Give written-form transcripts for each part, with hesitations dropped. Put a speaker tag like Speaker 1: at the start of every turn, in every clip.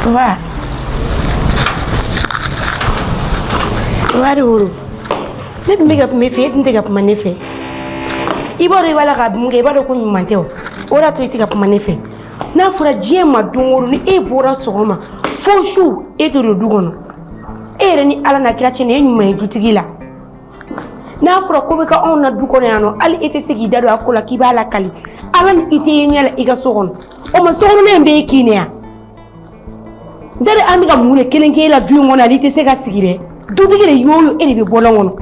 Speaker 1: Papa. Papa de woro. Ne dun bɛ ka kuma e fɛ, e dun tɛ ka kuma ne fɛ. I b'a dɔn i b'a la ka mun kɛ, i b'a dɔn ko ɲuman tɛ o. O de y'a to i tɛ ka kuma ne fɛ. N'a fɔra diɲɛ ma don o don ni e bɔra sɔgɔma fo su e tɛ don du kɔnɔ. E yɛrɛ ni Ala n'a kira cɛ nin ye ɲuman ye dutigi la. N'a fɔra ko bɛ kɛ anw na du kɔnɔ yan nɔ, hali e tɛ se k'i da don a ko la k'i b'a lakali. Ala ni i tɛ ye ɲɛ la i ka so kɔnɔ. O ma sokɔnɔna in bɛɛ ye kin de ya. Dari an bɛ ka mun de kelen k'e la du in kɔnɔ ani i tɛ se ka sigi dɛ. Dutigi de y'o ye, e de bɛ bɔlɔn kɔnɔ.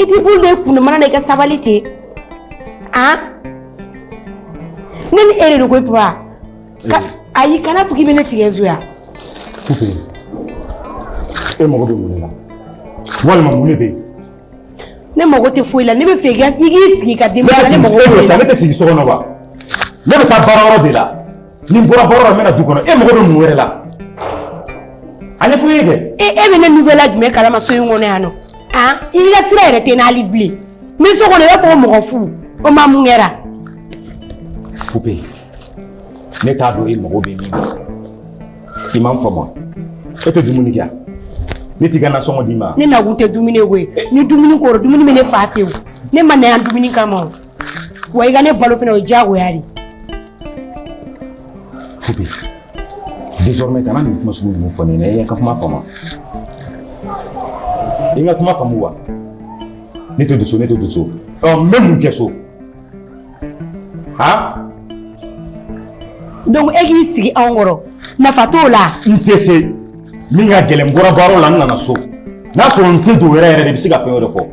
Speaker 1: I t'i bolo don i kun mana na i ka sabali ten. Han? Ne ni e de don koyi papa. Ayi, kana fɔ k'i bɛ ne tigɛ zoya.
Speaker 2: Pupe, e mago bɛ mun de la? Walima mun de bɛ yen?
Speaker 1: Ne mago tɛ foyi la, ne bɛ fɛ i k'i sigi ka denbaya la, ne mago bɛ
Speaker 2: la. Ne tɛ sigi so kɔnɔ wa? Ne bɛ taa baarayɔrɔ de la. Ni n bɔra baarayɔrɔ la, n bɛ na du kɔnɔ. E mago bɛ mun wɛrɛ la? A ɲɛfɔ n ye kɛ.
Speaker 1: E bɛ ne nouvelle jumɛn kalama so in kɔnɔ yan nɔ? Han, i ka sira yɛrɛ tɛ n na hali bilen. N bɛ so kɔnɔ i b'a fɔ ko mɔgɔ fu. O ma mun kɛra?
Speaker 2: Pupe, ne t'a dɔn e mago bɛ min na. I m'a faamu. E tɛ dumuni kɛ? Ne t'i ka nasɔngɔ d'i ma.
Speaker 1: Ne nakun tɛ dumuni ye koyi. Ni dumuni kɔrɔ, dumuni bɛ ne fa fɛ yen. Ne ma na yan dumuni kama o. Wa i ka ne balo fana o ye diyagoya de ye.
Speaker 2: Pupe, désormais kana nin kuma sugu ninnu fɔ ne ɲɛna. I ka kuma faamu. I ka kuma faamu wa? Ne tɛ don so, ne tɛ don so. Ɔ, n bɛ mun kɛ so? Han?
Speaker 1: Donc e k'i sigi anw kɔrɔ, nafa t'o la.
Speaker 2: N tɛ se. Min ka gɛlɛn, n bɔra baara la, n nana so. N'a sɔrɔ n tɛ don yɛrɛ yɛrɛ de, i bɛ se ka fɛn wɛrɛ fɔ.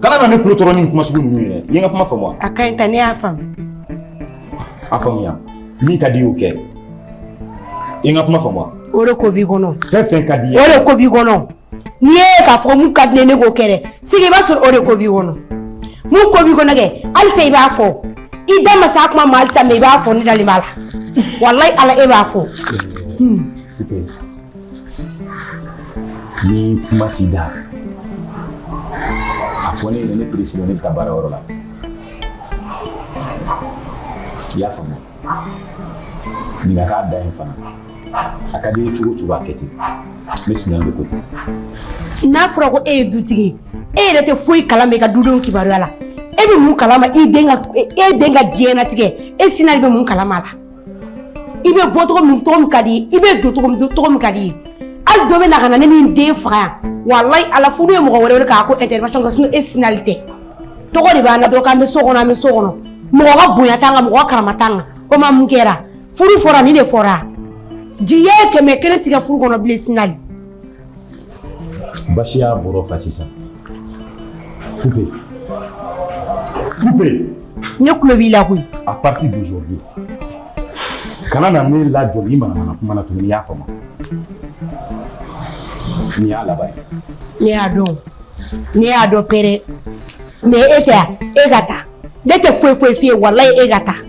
Speaker 2: Kana na ne tulo tɔɔrɔ ni kuma sugu ninnu ye dɛ. I ye n ka kuma faamu wa?
Speaker 1: A ka ɲi ta, ne y'a faamu.
Speaker 2: A faamuya. Min ka di i y'o kɛ. I ye n ka kuma faamu wa?
Speaker 1: O de ko b'i kɔnɔ.
Speaker 2: Fɛn fɛn ka di i ye.
Speaker 1: O de ko b'i kɔnɔ. N'i ye k'a fɔ mun ka di ne ye, ne k'o kɛ dɛ. Sigi i b'a sɔrɔ o de ko b'i kɔnɔ. Mun ko b'i kɔnɔ kɛ, halisa i b'a fɔ. I da ma s'a kuma ma halisa, mais i b'a fɔ, ne dalen b'a la. Walayi Ala, e b'a fɔ.
Speaker 2: Ni kuma t'i da, a fɔ ne ɲɛna, ne président, ne bɛ taa baarayɔrɔ la. I y'a faamu? Nin ka k'a dan ye fana. A ka di i ye cogo o cogo, a kɛ ten. Ne sinɛ bɛ ko ten.
Speaker 1: N'a fɔra ko e ye dutigi ye, e yɛrɛ tɛ foyi kalama i ka dudenw kibaruya la. E bɛ mun kalama i den ka, e den ka diɲɛnatigɛ, e sinali bɛ mun kalama a la? I bɛ bɔ cogo min, cogo min ka di i ye, i bɛ don cogo min, cogo min ka di i ye. Hali dɔ bɛ na ka na ne ni n den faga yan. Walayi Ala, fo n'u ye mɔgɔ wɛrɛ wele k'a ko intervention kɛ, sinon e sinali tɛ. Tɔgɔ de b'an na dɔrɔn k'an bɛ so kɔnɔ, an bɛ so kɔnɔ. Mɔgɔ ka bonya t'an kan, mɔgɔ ka karama t'an kan. O ma mun kɛra? Furu fɔra, nin de fɔra. Jigiya ye 100 tigɛ furu kɔnɔ bilen sinali.
Speaker 2: Basi y'a bɔrɔ fa sisan. Pupe. Pupe.
Speaker 1: Ne tulo b'i la koyi.
Speaker 2: À partir d'aujourd'hui, kana na ne lajɔ ni manamana kuma na tuguni, i y'a faamu? Nin y'a laban ye.
Speaker 1: Ne y'a dɔn. Ne y'a dɔn pɛrɛ. Mais e tɛ yan, e ka taa. Ne tɛ foyi foyi f'i ye, walayi e ka taa.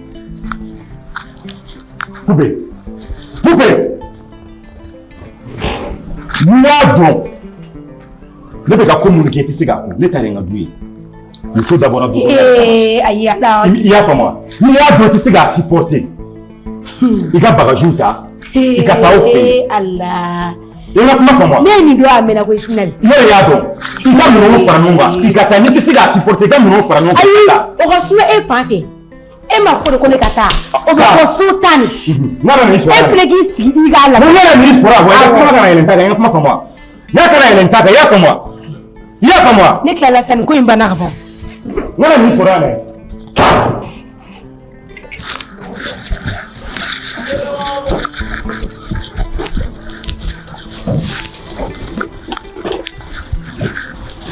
Speaker 2: Pupe. Pupe. N'i y'a dɔn ne bɛ ka ko minnu kɛ, i tɛ se k'a kun. Ne ta ye n ka du ye. Muso dabɔra du kɔnɔ.
Speaker 1: Ee, ayi Ala.
Speaker 2: I y'a faamu wa? N'i y'a dɔn i tɛ se k'a supporter, i ka bagages ta, i ka taa aw fɛ yen.
Speaker 1: Ala.
Speaker 2: I ka kuma faamu wa?
Speaker 1: Ne ye nin don a mɛnna koyi Sinali.
Speaker 2: Ne yɛrɛ y'a dɔn. I ka minɛnw fara ɲɔgɔn kan, i ka taa. N'i tɛ se k'a supporter, i ka minɛnw fara ɲɔgɔn kan.
Speaker 1: Ayi, o ka suma e fan fɛ. E ma fɔ de ko ne ka taa. O bɛ fɔ so tan de.
Speaker 2: N nana nin sɔrɔ.
Speaker 1: E filɛ k'i sigi i k'a lamɛn.
Speaker 2: N nana nin sɔrɔ wa? I ka kuma kana yɛlɛn ta kan, i ka kuma faamu wa? N'a kana yɛlɛn ta kan, i y'a faamu wa? I y'a faamu wa?
Speaker 1: Ne tilala sisan, nin ko in banna ka ban.
Speaker 2: N nana nin sɔrɔ yan dɛ.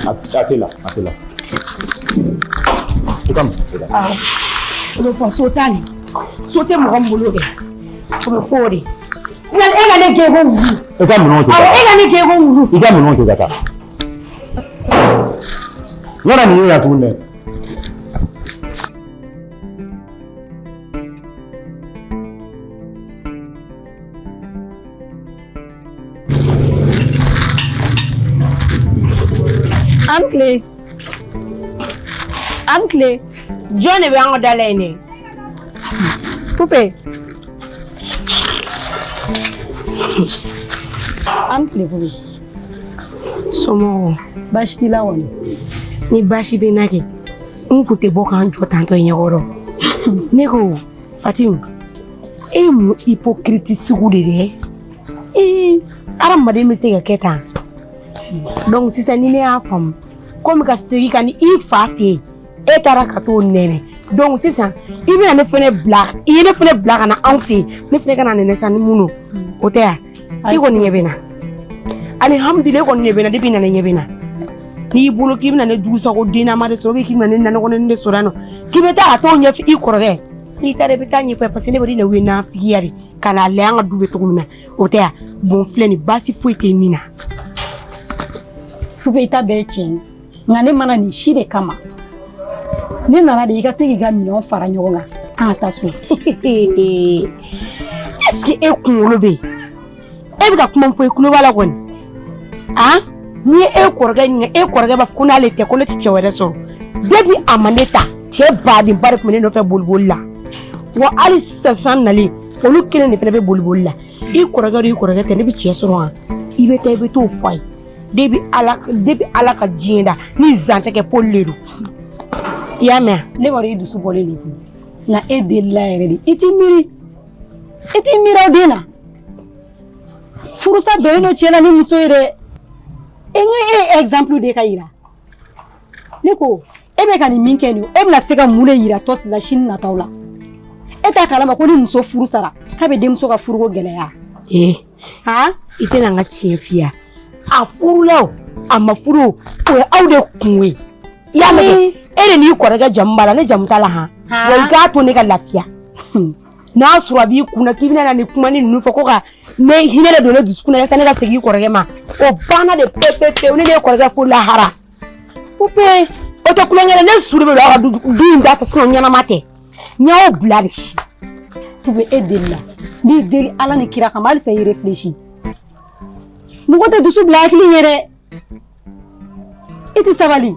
Speaker 2: A tɛ la, a tɛ la. I ka mun?
Speaker 1: Awɔ. O bɛ fɔ so tan de. So tɛ mɔgɔ min bolo kɛ. O bɛ fɔ o de. Sisan e ka ne gɛn ko wulu.
Speaker 2: I ka minɛnw tɛ.
Speaker 1: Awɔ, e ka ne gɛn ko wulu.
Speaker 2: I ka minɛnw tɛ ka taa. N kana nin ye yan tuguni dɛ.
Speaker 1: An tile. An tile. Jɔn de bɛ an ka da la yen dɛ?
Speaker 3: Pupe. An tile Poupée.
Speaker 1: Somɔgɔw?
Speaker 3: Baasi t'i la kɔni?
Speaker 1: Ni baasi bɛ n na kɛ, n kun tɛ bɔ k'an jɔ tantɔ i ɲɛkɔrɔ. Ne ko Fatim, e ye mun hypocrite sugu de ye? Ee, hadamaden bɛ se ka kɛ tan? Donc sisan ni ne y'a faamu, komi ka segin ka ni i fa fɛ yen, e taara ka t'o nɛnɛ. Donc sisan i bɛna ne fɛnɛ bila, i ye ne fɛnɛ bila ka na anw fɛ yen, ne fɛnɛ ka na nɛnɛ sa ni mun don, o tɛ yan? I kɔni ɲɛ bɛ n na, alihamudulila, e kɔni ɲɛ bɛ n na. Depuis i nana, ɲɛ bɛ n na. N'i y'i bolo k'i bɛna ne jugusago dennama de sɔrɔ, k'i bɛna ne nanɔgɔnin de sɔrɔ yan nɔ, k'i bɛ taa ka t'o ɲɛfɔ i kɔrɔkɛ, n'i taara i bɛ taa ɲɛfɔ, parce que ne bɛ na u ye nafigiya de ka n'a lajɛ an ka du bɛ cogo min na, o tɛ yan? Bon, filɛ nin, baasi foyi tɛ min na.
Speaker 3: Poupée, i ta bɛɛ ye tiɲɛ ye, nka ne mana nin si de kama. Ne nana de i ka se k'i ka minɛnw fara ɲɔgɔn kan, an ka taa so.
Speaker 1: Est ce que e kunkolo bɛ yen? E bɛ ka kuma min fɔ, i tulo b'a la kɔni? Han, n'i ye e kɔrɔkɛ ɲininka, e kɔrɔkɛ b'a fɔ ko n'ale tɛ, ko ne tɛ cɛ wɛrɛ sɔrɔ. Depuis a ma ne ta, cɛ badenba de tun bɛ ne nɔfɛ boliboli la. Wa hali sisan sisan nalen, olu kelen de fana bɛ boliboli la. I kɔrɔkɛ don, i kɔrɔkɛ tɛ, ne bɛ cɛ sɔrɔ wa? I bɛ taa, i bɛ t'o fɔ a ye. Depuis Ala ka diɲɛ da, ni zan tɛ kɛ, poli de don, i y'a mɛn?
Speaker 3: Ne b'a dɔn i dusu bɔlen de kun, nka e delila yɛrɛ de. I t'i miiri, i t'i miiri aw den na. Furusa bɛnnen don cɛ la ni muso ye dɛ. E n ko e ye exemple de ka yira. Ne ko e bɛ ka nin min kɛ nin, e bɛna se ka mun de yira tɔsi la sini nataw la? E t'a kalama ko ni muso furu sara, k'a bɛ denmuso ka furuko gɛlɛya?
Speaker 1: Ee!
Speaker 3: Han.
Speaker 1: I tɛna n ka tiɲɛ f'i ye, a furula o, a ma furu o, o ye aw de kungo ye, i y'a mɛn? E de n'i kɔrɔkɛ jamu b'a la, ne jamu t'a la. Han, wa i k'a to ne ka lafiya. N'a sɔrɔ a b'i kunna k'i bɛna na nin kuma ni ninnu fɔ ko ka ne hinɛ de don ne dusukun na, yaasa ne ka segin i kɔrɔkɛ ma, o banna de pe pe pewu. Ne de ye kɔrɔkɛ fo lahara. Poupée, o tɛ kulonkɛ dɛ. Ne su de bɛ don aw ka du in da fɛ, sinon ɲɛnama tɛ, n y'aw bila de.
Speaker 3: Poupée, e delila, n b'i deli Ala ni kira kama, halisa i réfléchis. Mɔgɔ tɛ dusu bila hakili ɲɛ dɛ, i tɛ sabali.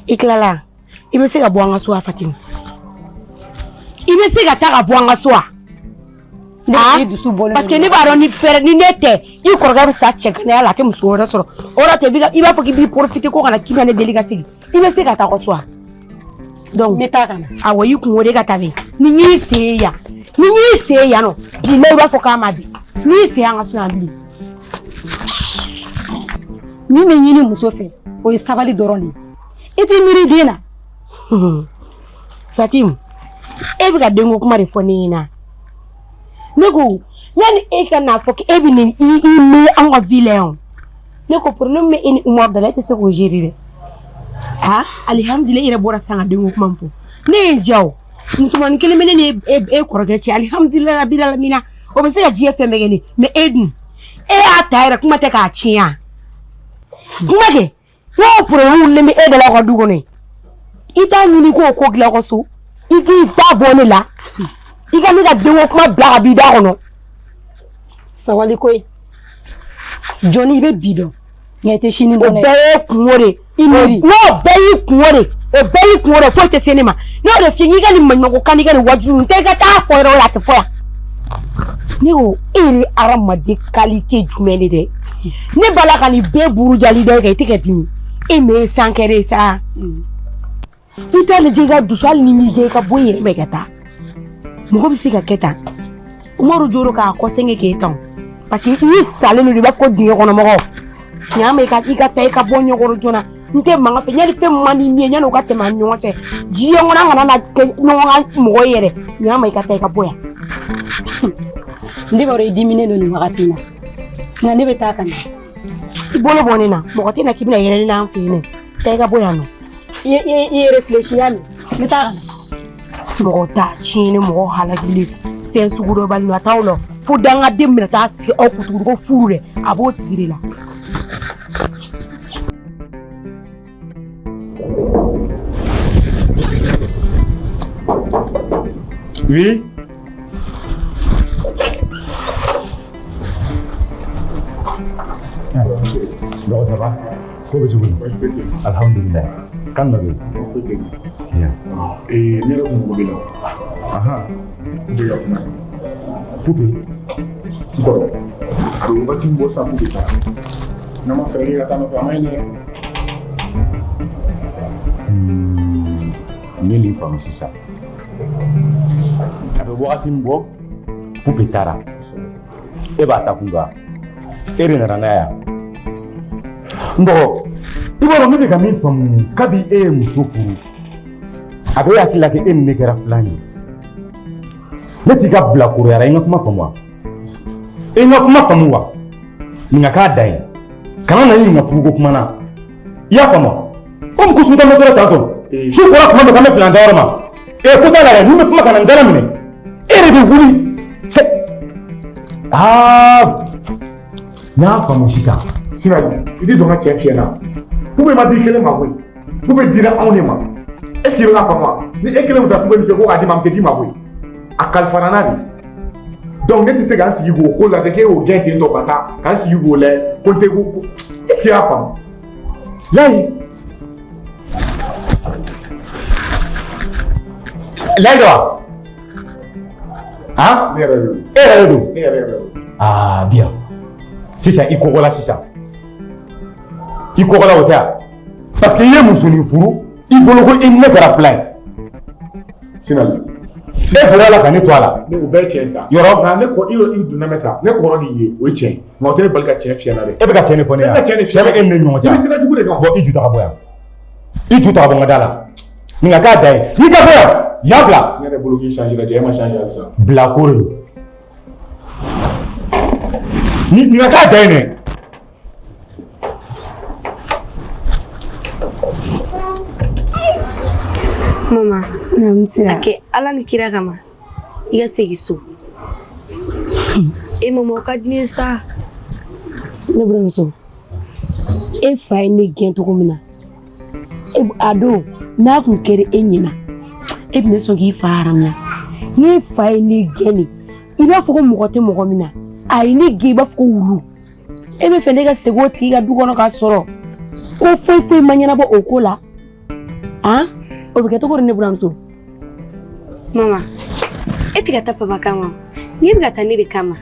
Speaker 1: I tilala, i bɛ se ka bɔ an ka so wa? Fatima, i bɛ se ka taa ka bɔ an ka so wa?
Speaker 3: Ne dusu bɔlen.
Speaker 1: Parce que ne b'a dɔn, ni fɛrɛ ni ne tɛ, i kɔrɔkɛ bɛ sa cɛganaya la, a tɛ muso wɛrɛ sɔrɔ. O de tɛ, i b'a fɔ k'i b'i profiter ko kana k'i bɛ ne deli ka segin. I bɛ se ka taa ka so wa? Donc
Speaker 3: n bɛ taa ka na.
Speaker 1: Awɔ, i kun o de ka taa bɛ. Ni n y'i sen yan, ni n y'i sen yan nɔ bi la, i b'a fɔ k'a ma bi n'i y'i sen an ka so yan bilen.
Speaker 3: Min bɛ ɲini muso fɛ, o ye sabali dɔrɔn de ye. I t'i miiri den na.
Speaker 1: Fatim, e bɛ ka denko kuma de fɔ ne ɲɛna. Ne ko yanni e ka n'a fɔ k'e bɛ nin i miiri anw ka vie la yan, ne ko problème bɛ e ni Umaru da la, e tɛ se k'o gérer dɛ. Ah, alihamudulila, e yɛrɛ bɔra sisan ka denko kuma min fɔ, ne ye n diya o. Musomanin kelen bɛ ne ni e kɔrɔkɛ cɛ, alihamudulila rabil alamina, o bɛ se ka diɲɛ fɛn bɛɛ kɛ ne. Mais e dun, e y'a ta yɛrɛ, kuma tɛ k'a tiɲɛ, kuma kɛ n'o problème wulilen bɛ e da la aw ka du kɔnɔ yen. I t'a ɲini k'o ko dilan aw ka so, i k'i da bɔ ne la, i ka ne ka denko kuma bila ka b'i da kɔnɔ.
Speaker 3: Sabali koyi jɔnni, i bɛ bi dɔn, nka i tɛ sini
Speaker 1: O
Speaker 3: dɔn dɛ.
Speaker 1: Bɛɛ ye kungo de.
Speaker 3: I miiri.
Speaker 1: N'o bɛɛ y'i kungo de, o bɛɛ y'i kungo de, foyi tɛ se ne ma. Ne y'o de f'i ye, k'i ka nin maɲumanko kan n'i ka nin wajulu ninnu tɛ, i ka taa fɔ yɔrɔ wɛrɛ, a tɛ fɔ yan. Ne ko e yɛrɛ ye hadamaden qualité jumɛn de dɛ? Ne b'a la ka nin bɛɛ burujali da e kan, i tɛ ka dimi. E mɛ ye sankɛrɛ ye sa. I t'a lajɛ i ka dusu, hali ni m'i jɛ, i ka bɔ i yɛrɛ ma, i ka taa. Mɔgɔ bɛ se ka kɛ tan? Umaru joro k'a kɔsɛngɛ k'e tan, parce que i y'i salen don, i b'a fɔ ko dingɛ kɔnɔ mɔgɔ. Tiɲɛ ma, i ka taa, i ka bɔ ɲɛkɔrɔ joona. N tɛ mankan fɛ. Yanni fɛn man di min ye, yanni o ka tɛmɛ an ni ɲɔgɔn cɛ diɲɛ kɔnɔ, an kana na kɛ ɲɔgɔn ka mɔgɔ ye yɛrɛ. Ɲa ma, i ka taa, i ka bɔ yan.
Speaker 3: Ne b'a dɔn i diminen don nin wagati in na, nka ne bɛ taa ka na.
Speaker 1: I bolo bɔ ne na, mɔgɔ tɛ na k'i bɛna yɛlɛ ne n'an fɛ yen nɔ. Taa, i ka bɔ yan nɔ.
Speaker 3: I réfléchis, y'a mɛn? N bɛ taa ka na.
Speaker 1: Mɔgɔ t'a tiɲɛ ni mɔgɔ halakilen fɛn sugu dɔ bali a t'aw la, fo dangaden bɛna taa sigi aw kun tuguni ko furu dɛ, a b'o tigi de la.
Speaker 2: Oui. Donc ça va? Ko bɛ cogo di? Alhamdulillah. Kan dɔ bɛ yen. Bien.
Speaker 4: Ee, ne yɛrɛ kun mago bɛ la.
Speaker 2: Ahan.
Speaker 4: N bɛ ka kuma.
Speaker 2: Poupée.
Speaker 4: N kɔrɔ, a bɛ wagati min bɔ sa k'u bɛ taa. N'a ma fɛɛrɛ kɛ ka taa nɔfɛ, a ma ɲi dɛ.
Speaker 2: N ye nin faamu sisan. A bɛ wagati min bɔ, Pupe taara. E b'a ta kun kan. E de nana n'a ye yan. N dɔgɔ, i b'a dɔn ne bɛ ka min faamu kabi e ye muso furu, a bɛ e hakili la k'e ni ne kɛra filan ye. Ne t'i ka bilakoroya la, i n ka kuma faamu wa? I n ka kuma faamu wa? Nin ka k'a dan ye. Kana na n ɲininka furuko kuma na. I y'a faamu wa? Komi ko suguta moto tantɔ. Su kora tuma min k'an bɛ filan dayɔrɔ ma. Ee ko t'a la dɛ, ni bɛ kuma ka na n dala minɛ. E de bɛ wuli. Aa n y'a faamu sisan.
Speaker 4: Sinali, i tɛ jɔ n ka cɛ fiyɛ na. Pupe ma di kelen ma koyi. Pupe dira anw de ma. Est ce que i bɛ ka faamu wa? Ni e kelen bɛ taa Pupe min fɛ ko k'a d'i ma, a tɛ d'i ma koyi. A kalifara n na de. Donc ne tɛ se ka n sigi k'o ko lajɛ k'e y'o gɛn ten tɔ ka taa ka n sigi k'o lajɛ ko n tɛ ko est ce que i y'a faamu?
Speaker 2: Layi. Layi de wa? Han?
Speaker 4: Ne yɛrɛ de don.
Speaker 2: E yɛrɛ de don?
Speaker 4: Ne yɛrɛ yɛrɛ don.
Speaker 2: Aa bien. Sisan i kɔgɔla sisan. I kɔgɔla o tɛ wa? Parce que i ye musonin furu, i bolo ko i ni ne kɛra filan ye.
Speaker 4: Sinali.
Speaker 2: E bɔra la ka ne to a la.
Speaker 4: Ne o bɛɛ ye tiɲɛ sa.
Speaker 2: Yɔrɔ.
Speaker 4: Nka ne kɔ i donna mɛn sa, ne kɔrɔ de ye o ye tiɲɛ ye. Nka o tɛ ne bali ka tiɲɛ fiyɛ la dɛ.
Speaker 2: E bɛ ka tiɲɛ de fɔ ne ye.
Speaker 4: Ne bɛ ka tiɲɛ de fiyɛ.
Speaker 2: Tiɲɛ bɛ e ni ne ɲɔgɔn cɛ.
Speaker 4: I bɛ sira jugu de kan.
Speaker 2: Bɔn i ju ta ka bɔ yan. I ju ta ka bɔ n ka da la. Nin ka k'a dan ye. N'i ka bɔ yan, yan bila.
Speaker 4: Ne yɛrɛ bolo k'i changer la, jɛ e ma changer halisa.
Speaker 2: Bilakoro de don. Nin ka k'a dan ye dɛ.
Speaker 5: Mama,
Speaker 1: Naamu Sira.
Speaker 5: A kɛ Ala ni kira kama i ka segin so. E mama, o ka di ne ye sa.
Speaker 1: Ne buramuso, e fa ye ne gɛn cogo min na, a don n'a kun kɛra e ɲɛna, e tun bɛ sɔn k'i fa haramuya. Ne fa ye ne gɛn de, i b'a fɔ ko mɔgɔ tɛ mɔgɔ min na, a ye ne gɛn i b'a fɔ ko wulu. E bɛ fɛ ne ka segin o tigi ka du kɔnɔ k'a sɔrɔ ko foyi foyi ma ɲɛnabɔ o ko la? Han, o bɛ kɛ cogo di ne buramuso?
Speaker 5: Mama, e tɛ ka taa papa kama, ne bɛ ka taa ne de kama.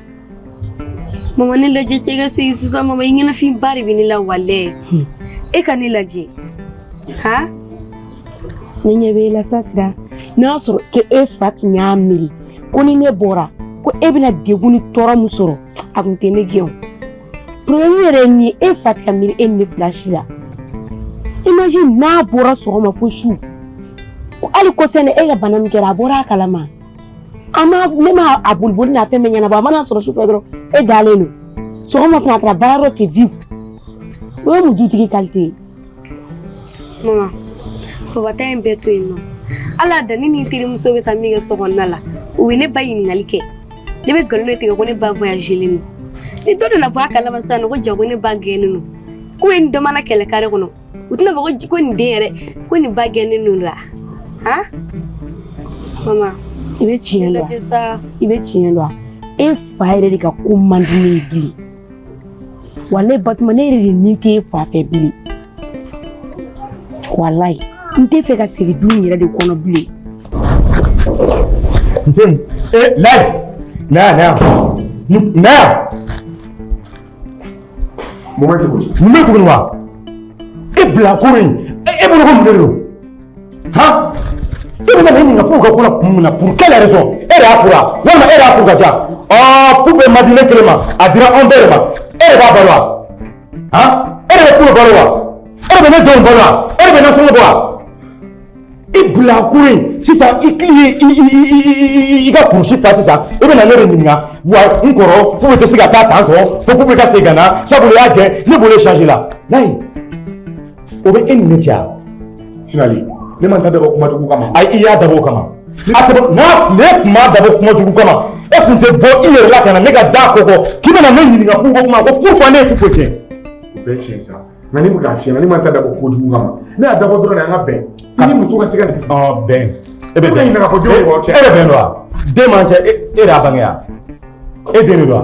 Speaker 5: Mama, ne lajɛ sa, i ka segin sisan. Mama, i ɲɛnafinba de bɛ ne la walayi. E ka ne lajɛ. Han?
Speaker 1: Ne ɲɛ bɛ e la sa Sira. N'a sɔrɔ ko e fa tun y'a miiri ko ni ne bɔra ko e bɛna degun ni tɔɔrɔ min sɔrɔ, a tun tɛ ne gɛn o. Problème yɛrɛ ye min ye, e fa tɛ ka miiri e ni ne fila si la. Imagine n'a bɔra sɔgɔma fo su, hali kɔsɛnɛ e ka bana min kɛra, a bɔra a kalama. A ma ne ma a boliboli n'a fɛn bɛɛ ɲɛnabɔ, a mana sɔrɔ sufɛ dɔrɔn e dalen don. Sɔgɔma fana a taara baarayɔrɔ tɛ vivre. O ye mun dutigi qualité ye?
Speaker 5: Mama, papa ta in bɛɛ to yen nɔ. Ala da ne ni n terimuso bɛ taa min kɛ so kɔnɔna la, u bɛ ne ba ɲininkali kɛ. Ne bɛ nkalon de tigɛ ko ne ba voyagelen don. Ni dɔ nana bɔ a kalama sisan ko ja ko ne ba gɛnnen don, k'u ye nin dɔ mana kɛlɛ kare kɔnɔ, u tɛna fɔ ko nin den yɛrɛ ko nin ba gɛnnen don la. Han? Mama,
Speaker 1: i bɛ tiɲɛ dɔn.
Speaker 5: Lajɛ sa.
Speaker 1: I bɛ tiɲɛ dɔn. E fa yɛrɛ de ka ko man di ne ye bilen. Walayi Batuma, ne yɛrɛ de nin tɛ e fa fɛ bilen. Walayi, n tɛ fɛ ka segin du in yɛrɛ de kɔnɔ bilen.
Speaker 2: N tɛ e Layi, na yan, na yan, na yan.
Speaker 4: Mun bɛ tuguni?
Speaker 2: Mun bɛ tuguni wa? E bilakoro in, e bolo ko mun de don? Han? E bɛna ne ɲininka k'u ka ko la kun min na, pour quelle raison? E de y'a furu wa? Walima e de y'a furu ka ca? Ɔ, Pupe ma di ne kelen ma, a dira anw bɛɛ de ma. E de b'a balo wa? Han? E de bɛ Pupe balo wa? E de bɛ ne denw balo wa? E de bɛ nasɔngɔ bɔ wa? I bilakoro in sisan, i kili ye i ka kurusi fa sisan, i bɛna ne de ɲininka wa n kɔrɔ Pupe tɛ se ka taa tan tɔ fo Pupe ka segin ka na, sabula i y'a gɛn, ne bolo change la. Layi, o bɛ e ni ne cɛ wa?
Speaker 4: Sinali, ne ma n ta dabɔ kuma jugu kama.
Speaker 2: Ayi, i y'a dabɔ o kama. A tɛ bɔ n'a ne tun m'a dabɔ kuma jugu kama, e tun tɛ bɔ i yɛrɛ la ka na ne ka da kɔkɔ k'i bɛna ne ɲininka k'u ko kuma ko pourquoi ne ye Pupe gɛn.
Speaker 4: O bɛɛ ye tiɲɛ sa. Nka ne bɛ k'a f'i ɲɛna, ne ma n ta dabɔ kojugu kama. Ne y'a dabɔ dɔrɔn de an ka bɛn. I ni muso ka se ka sigi.
Speaker 2: Ɔ bɛn. E bɛ
Speaker 4: E bɛ
Speaker 2: bɛn.
Speaker 4: ɲininka k'a fɔ denw de b'aw cɛ.
Speaker 2: E bɛ bɛn don wa? Den m'an cɛ, e de y'a bange wa? E den de don wa?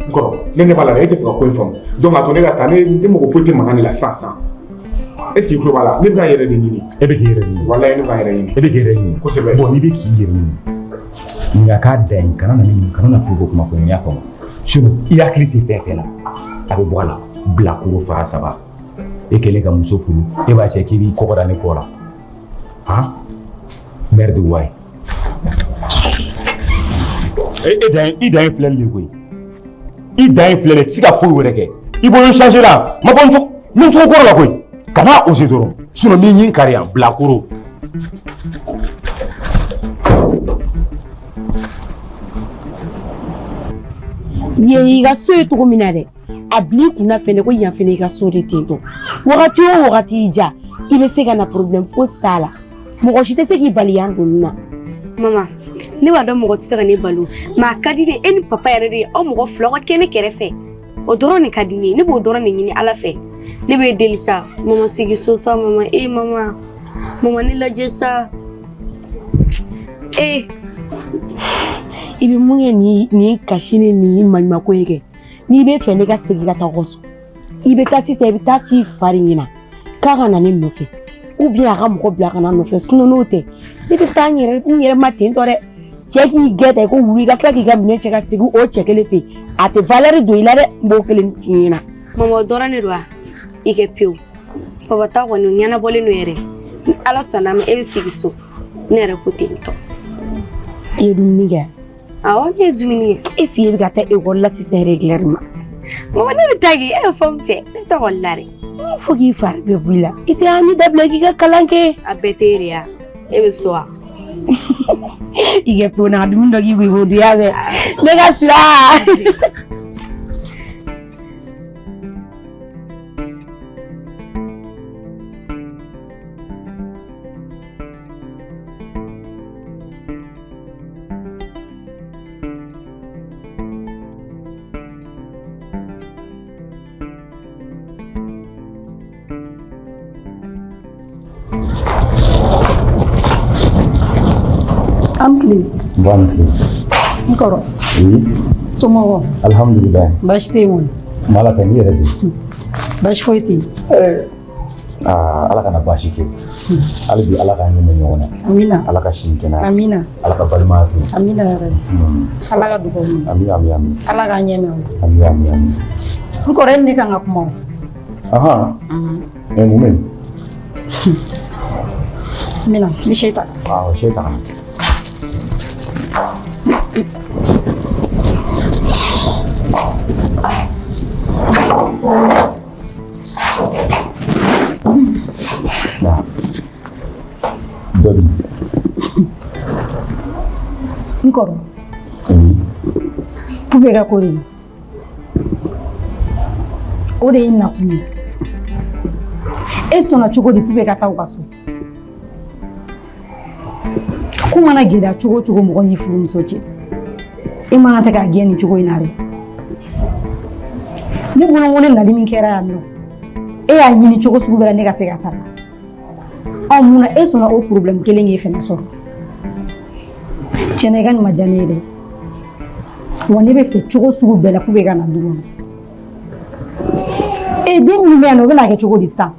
Speaker 4: N kɔrɔ, ne ɲɛ b'a la dɛ, e tɛ fɛ ka ko in faamu. Donc a to ne ka taa, ne mago foyi tɛ mankan de la sisan sisan. Est ce que i tulo b'a la? Ne bɛ k'an yɛrɛ de ɲini.
Speaker 2: E bɛ k'i yɛrɛ ɲini.
Speaker 4: Walayi, ne bɛ k'an yɛrɛ ɲini.
Speaker 2: E bɛ k'i yɛrɛ ɲini.
Speaker 4: Kosɛbɛ.
Speaker 2: Bon, n'i bɛ k'i yɛrɛ ɲini, nin ka k'a dan ye, kana na ne ɲini, kana na Pupe ko kuma fɔ n ye, i y'a faamu? Sinon i hakili tɛ fɛn fɛn na, a bɛ bɔ a la. Bilakoro fara saba, e kɛlen ka muso furu, e b'a se k'i b'i kɔgɔ da ne kɔ la. Han, merde wayi. E dan ye, i dan ye filɛli de ye koyi. I dan ye filɛli ye, i tɛ se ka foyi wɛrɛ kɛ. I bolo changer la, ma bɔ n cogo n cogo kɔrɔ la koyi. Kana oser dɔrɔn, sinon n b'i ɲin kari yan, bilakoro.
Speaker 1: Yen y'i ka so ye cogo min na dɛ, a bil'i kunna fɛnɛ ko yan fɛnɛ i ka so de ten tɔ. Wagati o wagati y'i diya, i bɛ se ka na, problème fosi t'a la. Mɔgɔ si tɛ se k'i bali yan donni na.
Speaker 5: Mama, ne b'a dɔn mɔgɔ tɛ se ka ne bali, mais a ka di ne e ni papa yɛrɛ de ye, aw mɔgɔ fila ka kɛ ne kɛrɛfɛ. O dɔrɔn de ka di ne ye, ne b'o dɔrɔn de ɲini Ala fɛ. Ne b'e deli sa, mama, segin so sa. Mama, e mama, mama, ne lajɛ sa, e.
Speaker 1: I bɛ mun kɛ nin kasi ni nin maɲumako ye kɛ? N'i bɛ fɛ ne ka segin ka taa so, i bɛ taa sisan, i bɛ taa f'i fa de ɲɛna k'a ka na ne nɔfɛ, ou bien a ka mɔgɔ bila ka na nɔfɛ. Sinon n'o tɛ, ne tɛ taa n yɛrɛ ma ten tɔ dɛ. Cɛ k'i gɛn ta i ko wulu, i ka tila k'i ka minɛn cɛ ka segin o cɛ kelen fɛ yen, a tɛ valeur don i la dɛ. N b'o kelen f'i ɲɛna.
Speaker 5: Mama, o dɔrɔn de don wa? I kɛ pewu, papa ta kɔni ɲɛnabɔlen don yɛrɛ. Ni Ala sɔnna a ma, e bɛ segin so, ne yɛrɛ ko ten tɔ.
Speaker 1: I ye dumuni kɛ?
Speaker 5: Awɔ, ne ye dumuni kɛ.
Speaker 1: Est-ce que e bɛ ka taa ekɔli la sisan régulièrement?
Speaker 5: Mama, ne bɛ taa kɛ, e bɛ fɛn min fɛ, ne bɛ taa ekɔli la dɛ.
Speaker 1: Fo k'i fari bɛɛ bɔ i la, i tɛ hami dabila k'i ka kalan kɛ.
Speaker 5: A bɛɛ tɛ e de ya, e bɛ so wa?
Speaker 1: I kɛ pewu, na ka dumuni dɔ k'i kun, i k'o dun, y'a mɛn? Ne ka sira.
Speaker 3: An tile.
Speaker 2: Bon tile.
Speaker 3: N kɔrɔ.
Speaker 2: Oui.
Speaker 3: Somɔgɔw?
Speaker 2: Alhamdulilayi.
Speaker 3: Baasi tɛ yen kɔni?
Speaker 2: Ala tɛ, n'i yɛrɛ dun?
Speaker 3: Baasi foyi tɛ yen.
Speaker 2: Aa, Ala kana baasi kɛ. Hali bi Ala k'an ɲɛmɛ ɲɔgɔn na.
Speaker 3: Amina.
Speaker 2: Ala ka si kɛnɛya.
Speaker 3: Amina.
Speaker 2: Ala ka balimaya to.
Speaker 3: Amina yɛrɛ. Ala ka dugawu minɛ.
Speaker 2: Ami, ami, ami.
Speaker 3: Ala k'an ɲɛmɛ o.
Speaker 2: Ami, ami, ami.
Speaker 3: N kɔrɔ, e ni ne kan ka kuma o.
Speaker 2: Ahan. Ɛ, mun bɛ yen?
Speaker 3: N bɛna, n bɛ se ta.
Speaker 2: Awɔ, se ta ka na. Na. Dɔ di.
Speaker 3: N kɔrɔ.
Speaker 2: Oui.
Speaker 3: Pube ka ko de ye. O de ye n nakun ye. E sɔnna cogo di Pube ka taa u ka so? Ko mana gɛlɛya cogo o cogo mɔgɔ n'i furumuso cɛ, e man kan tɛ k'a gɛn nin cogo in na dɛ. Ne bolo ko ne nali min kɛra yan nɔ, e y'a ɲini cogo sugu bɛɛ la ne ka se ka taa. Ɔ, mun na e sɔnna o problème kelen k'e fɛnɛ sɔrɔ? Tiɲɛna, i ka nin ma diya ne ye dɛ. Wa ne bɛ fɛ cogo sugu bɛɛ la Pube ka na du kɔnɔ. E den minnu bɛ yan nɔ, o bɛna kɛ cogo di sisan?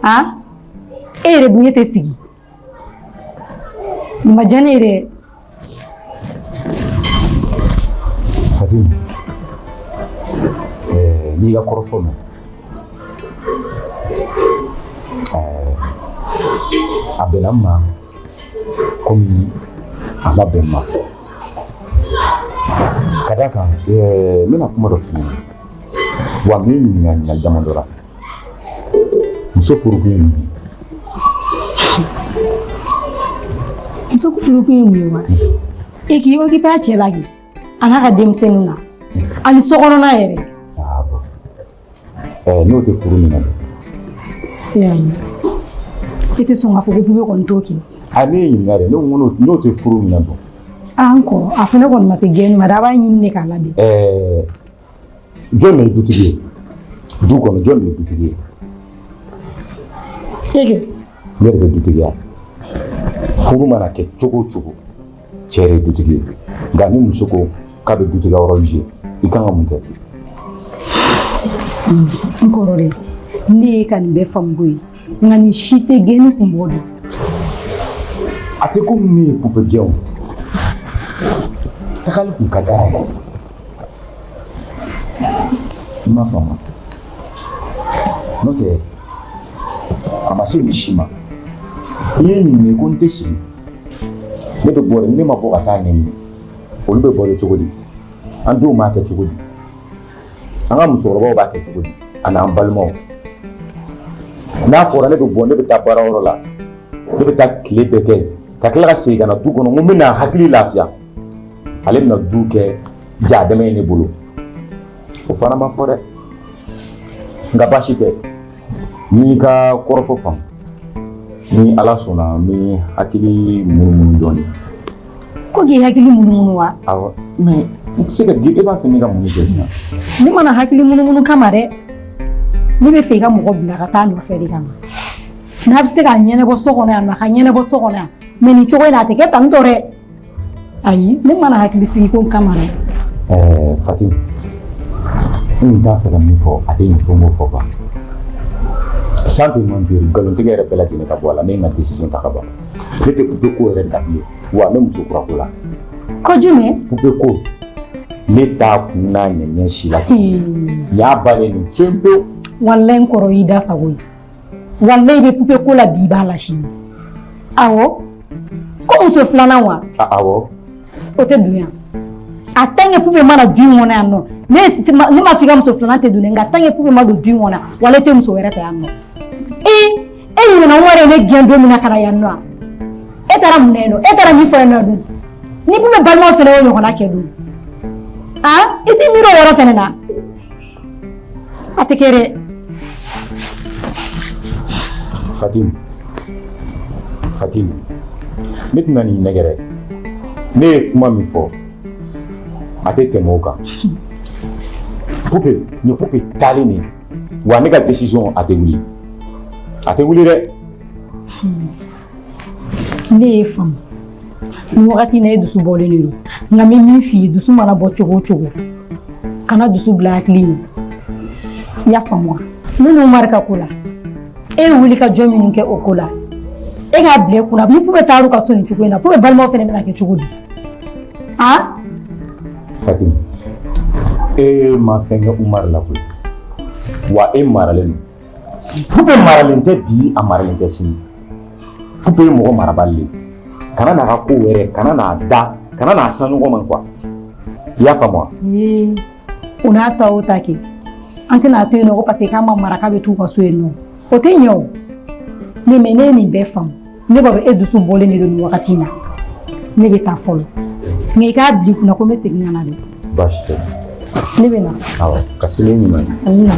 Speaker 3: Han, e yɛrɛ dun, e tɛ sigi. Nin ma diya ne ye dɛ.
Speaker 2: Fatim, n'i ka kɔrɔfɔ mɛn, a bɛnna n ma komi a ma bɛn n ma. Ka d'a kan, n bɛna kuma dɔ f'i ɲɛna. Wa n b'i ɲininka ɲininkali damadɔ la. Muso furukun ye mun ye?
Speaker 3: Muso furukun ye mun ye wa? E k'i occupé a cɛ la kɛ, a n'a ka denmisɛnninw na, ani sokɔnɔna yɛrɛ.
Speaker 2: Ah bon. N'o tɛ furu min na dun?
Speaker 3: E y'a ye, e tɛ sɔn k'a fɔ ko Pube kɔni t'o kɛ.
Speaker 2: A, ne ye ɲininka dɛ, ne ko n'o tɛ furu min na dun?
Speaker 3: Ah, n kɔrɔ, a fana kɔni ma se gɛnni ma dɛ, a b'a ɲini de k'a labɛn.
Speaker 2: Jɔn de ye dutigi ye du kɔnɔ? Jɔn de ye dutigi ye?
Speaker 3: E kɛ.
Speaker 2: Ne de bɛ dutigiya. Furu mana kɛ cogo o cogo, cɛ de ye dutigi ye. Nka ni muso ko k'a bɛ dutigiya yɔrɔ jouer, i kan ka mun kɛ?
Speaker 3: N kɔrɔ dɛ, ne ye ka nin bɛɛ faamu koyi, nka nin si tɛ gɛnni kun bɔ dɛ.
Speaker 2: A tɛ komi ne ye Pupe gɛn o. Tagali kun ka d'a ye. I m'a faamu, n'o tɛ a ma se nin si ma. I ye ɲininka ko n tɛ sigi, ne bɛ bɔ de. Ne ma bɔ ka taa ɲɛɲini, olu bɛ bɔ de cogo di? An denw b'a kɛ cogo di? An ka musokɔrɔbaw b'a kɛ cogo di? A n'an balimaw. N'a fɔra ne bɛ bɔ, ne bɛ taa baarayɔrɔ la, ne bɛ taa tile bɛɛ kɛ ka tila ka segin ka na du kɔnɔ, n ko n bɛna hakili lafiya, ale bɛna du kɛ jadɛmɛ ye ne bolo. O fana ma fɔ dɛ. Nka baasi tɛ, n'i ka kɔrɔfɔ faamu, ni Ala sɔnna, n bɛ hakili munumunu dɔɔnin.
Speaker 3: Ko k'i hakili munumunu wa?
Speaker 2: Awɔ, mais n tɛ se ka e b'a fɛ ne ka mun de kɛ sisan?
Speaker 3: Ne mana hakili munumunu kama dɛ, ne bɛ fɛ i ka mɔgɔ bila ka taa nɔfɛ de kama. N'a bɛ se k'a ɲɛnabɔ so kɔnɔ yan nɔ, a ka ɲɛnabɔ so kɔnɔ yan. Mais nin cogo in na, a tɛ kɛ tan tɔ dɛ. Ayi, ne mana hakili sigi ko kama dɛ.
Speaker 2: Ɛɛ Fatim, n t'a fɛ ka min fɔ, a tɛ ɲɛ fo n k'o fɔ quoi. Sans te mentir, nkalontigɛ yɛrɛ bɛɛ lajɛlen ka bɔ a la, ne ye n ka décision ta ka ban. Ne tɛ poupée ko yɛrɛ da bilen, wa n bɛ muso kura ko la.
Speaker 3: Ko jumɛn?
Speaker 2: Poupée ko, ne t'a kun n'a ɲɛɲɛ si la. Nin y'a bannen nin pewu pewu.
Speaker 3: Walayi n kɔrɔ, y'i da sago ye. Walayi, i bɛ poupée ko la bi, i b'a la sini. Awɔ, ko muso filanan wa?
Speaker 2: Awɔ.
Speaker 3: O tɛ don yan. A tant que poupée mana du in kɔnɔ yan nɔ, ne ma f'i ka muso filanan tɛ don dɛ, nka tant que poupée ma don du in kɔnɔ, walayi, tɛ muso wɛrɛ ta yan nɔ. Ee, e ɲinɛna Umaru ye ne gɛn don min na ka na yan nɔ, e taara mun na yen nɔ? E taara min fɔ yen nɔ dun? Ni poupée balimaw fana y'o ɲɔgɔnna kɛ dun, a i t'i miiri o yɔrɔ fana na? A tɛ kɛ dɛ.
Speaker 2: Fatim, Fatim, ne tɛna nin nɛgɛ dɛ. Ne ye kuma min fɔ, a tɛ tɛmɛ o kan. Poupée, nin poupée taalen nin, wa ne ka décision, a tɛ wuli, a tɛ wuli dɛ.
Speaker 3: Ne ye faamu, nin wagati in na e dusu bɔlen de don, nka n bɛ min f'i ye, dusu mana bɔ cogo o cogo, kana dusu bila hakili ye. I y'a faamu wa? Ne ni Umaru ka ko la, e ye wuli ka jɔ minnu kɛ o ko la, e k'a bila i kunna, ni poupée taar'u ka so nin cogo in na, poupée balimaw fana bɛna kɛ cogo di? A
Speaker 2: Fatim, e ma fɛn kɛ Umaru la koyi, wa e maralen don. Poupée maralen tɛ bi, a maralen tɛ sini. Poupée ye mɔgɔ marabali de ye. Kana n'a ka ko wɛrɛ, kana n'a da, kana n'a san ɲɔgɔn ma quoi. I y'a faamu wa?
Speaker 3: Ee, o n'a ta o ta kɛ, an tɛna to yen nɔ ko parce que k'a ma mara, k'a bɛ t'u ka so yen nɔ, o tɛ ɲɛ o. Ne mais ne ye nin bɛɛ faamu, ne b'a dɔn e dusu bɔlen de don nin wagati in na. Ne bɛ taa fɔlɔ, nka i k'a bila i kunna ko n bɛ segin ka na dɛ.
Speaker 2: Baasi tɛ.
Speaker 3: Ne bɛ na.
Speaker 2: Awɔ, ka sini ɲuman ye.
Speaker 3: Amina.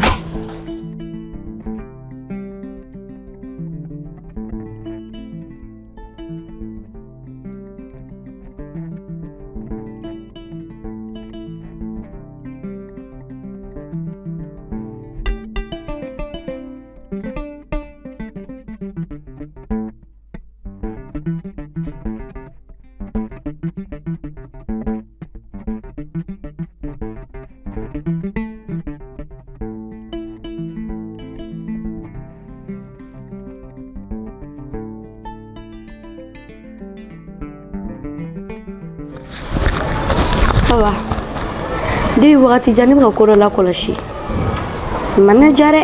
Speaker 5: Papa, depuis wagati jan ne bɛ ka ko dɔ lakɔlɔsi. Nin ma ne diya dɛ.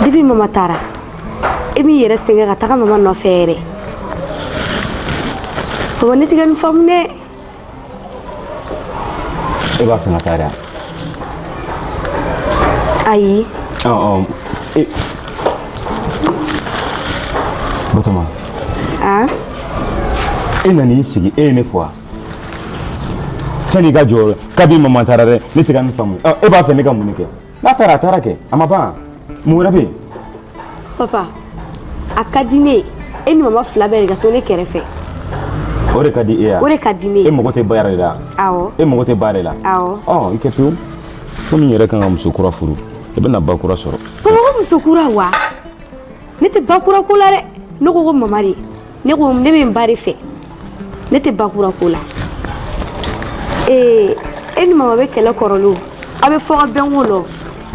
Speaker 5: Depuis mama taara, e m'i yɛrɛ sɛgɛn ka taga mama nɔfɛ yɛrɛ. Papa, ne tɛ ka nin faamu dɛ.
Speaker 2: E b'a fɛ ka taa de?
Speaker 5: Ayi.
Speaker 2: Ɔ ɔ e Batoma.
Speaker 5: Ah?
Speaker 2: E nan'i sigi, e ye ne fɔ wa? Sani i ka jɔ, kabi mama taara dɛ, ne tɛ ka nin faamu. Ɔ, e b'a fɛ ne ka mun de kɛ? N'a taara, a taara kɛ, a ma ban. Mun wɛrɛ bɛ yen?
Speaker 5: Papa, a ka di ne ye e ni mama fila bɛɛ de ka to ne kɛrɛfɛ.
Speaker 2: O de ka di e ye?
Speaker 5: O de ka di ne ye.
Speaker 2: E mago tɛ ba yɛrɛ de la?
Speaker 5: Awɔ.
Speaker 2: E mago tɛ ba de la?
Speaker 5: Awɔ.
Speaker 2: Ɔ, i kɛ pewu. Komi n yɛrɛ kan ka muso kura furu, i bɛna ba kura sɔrɔ.
Speaker 5: Papa, ko muso kura wa? Ne tɛ ba kura ko la dɛ. Ne ko ko mama de. Ne ko ne bɛ n ba de fɛ. Ne tɛ ba kura ko la. Ee, e ni mama bɛ kɛlɛ kɔrɔlen o. Aw bɛ fɔ ka bɛn ko la o.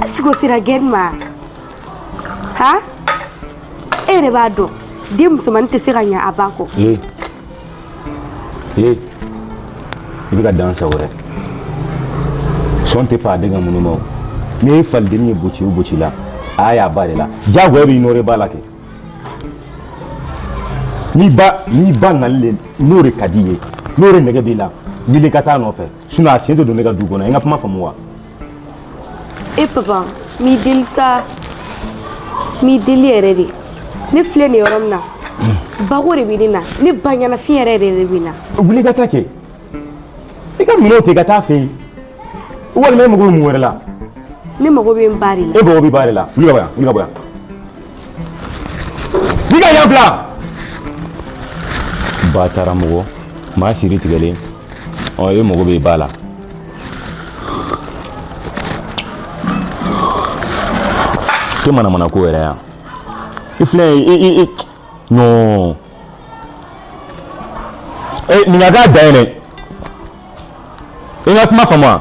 Speaker 5: Est ce que o sera guerre ma? Han? E yɛrɛ b'a dɔn den musomannin tɛ se ka ɲɛ a ba kɔ.
Speaker 2: Ee ee, i bɛ ka dan sago dɛ. Sɔn tɛ fa den ka minnu ma o. N'i ye falidennin ye boci o boci la, a y'a ba de la. Diyagoya b'i nɔrɔ i ba la kɛ. N'i ba nali le n'o de ka di i ye, n'o de nege b'i la, wuli ka taa nɔfɛ. Sinon a sen tɛ don ne ka du kɔnɔ. I ka kuma faamu wa?
Speaker 5: E papa, n b'i deli sa, n b'i deli yɛrɛ de. Ne filɛ nin yɔrɔ min na, bako de bɛ ne na, ne ba ɲɛnafin yɛrɛ yɛrɛ de bɛ n na.
Speaker 2: Wuli ka taa kɛ. I ka minɛnw ta i ka taa fɛ yen. Walima e mago bɛ mun wɛrɛ la?
Speaker 5: Ne mago bɛ n ba de la.
Speaker 2: E mago bɛ ba de la. Wuli ka bɔ yan, wuli ka bɔ yan. N'i ka yan bila. Ba taara mɔgɔ, maa siri tigɛlen. Ɔ e mago bɛ ba la. Tɛ manamana ko yɛrɛ yan. I filɛ i non. E nin ka k'a dan ye dɛ. I ka kuma faamu wa?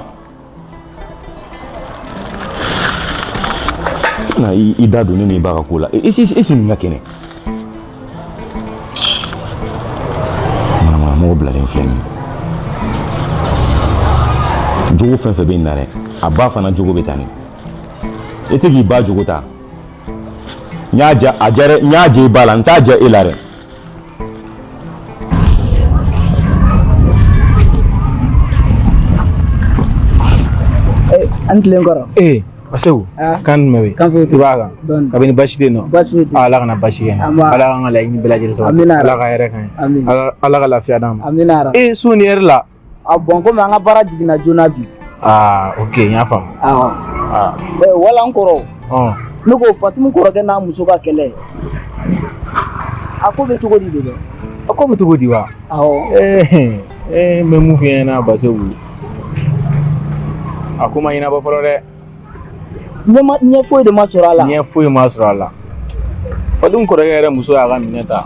Speaker 2: Na i da don ne n'i ba ka ko la. E si nin ka kɛnɛ. Manamana mɔgɔ bilalen filɛ nin ye. Jogo fɛn fɛn bɛ nin na dɛ, a ba fana jogo bɛ tan de. E tɛ k'i ba jogo ta. N y'a ja a ja dɛ, n y'a ja i ba la, n t'a ja e la dɛ.
Speaker 6: An tilen kɔrɔ.
Speaker 7: Ee Baseku, kan jumɛn bɛ
Speaker 6: Kan foyi tɛ.
Speaker 7: I b'a kan?
Speaker 6: Dɔɔni.
Speaker 7: Kabini basi tɛ yen nɔ?
Speaker 6: Basi foyi tɛ.
Speaker 7: Ala kana basi kɛ n na.
Speaker 6: An b'a-
Speaker 7: Ala k'an ka laɲini bɛɛ lajɛlen sabati.
Speaker 6: Amina.
Speaker 7: Ala ka hɛrɛ k'an ye.
Speaker 6: Amin.
Speaker 7: Ala ka lafiya d'an ma.
Speaker 6: Amina yarabi.
Speaker 7: Ee so ni hɛrɛ la.
Speaker 6: A bɔn, komi an ka baara jiginna joona bi.
Speaker 7: Aa, ok, n y'a faamu.
Speaker 6: Awɔ.
Speaker 7: Aa.
Speaker 6: Wala n kɔrɔ.
Speaker 7: Ɔn.
Speaker 6: Ne ko Fatimu kɔrɔkɛ n'a muso ka kɛlɛ. A ko bɛ cogo di de dɛ?
Speaker 7: A ko bɛ cogo di wa?
Speaker 6: Awɔ.
Speaker 7: Ee, n bɛ mun f'i ɲɛna Baseku? A ko ma ɲɛnabɔ fɔlɔ dɛ.
Speaker 6: Ɲɛ ma ɲɛ foyi de ma sɔrɔ a la.
Speaker 7: Ɲɛ foyi ma sɔrɔ a la. Fatimu kɔrɔkɛ yɛrɛ muso y'a ka minɛ ta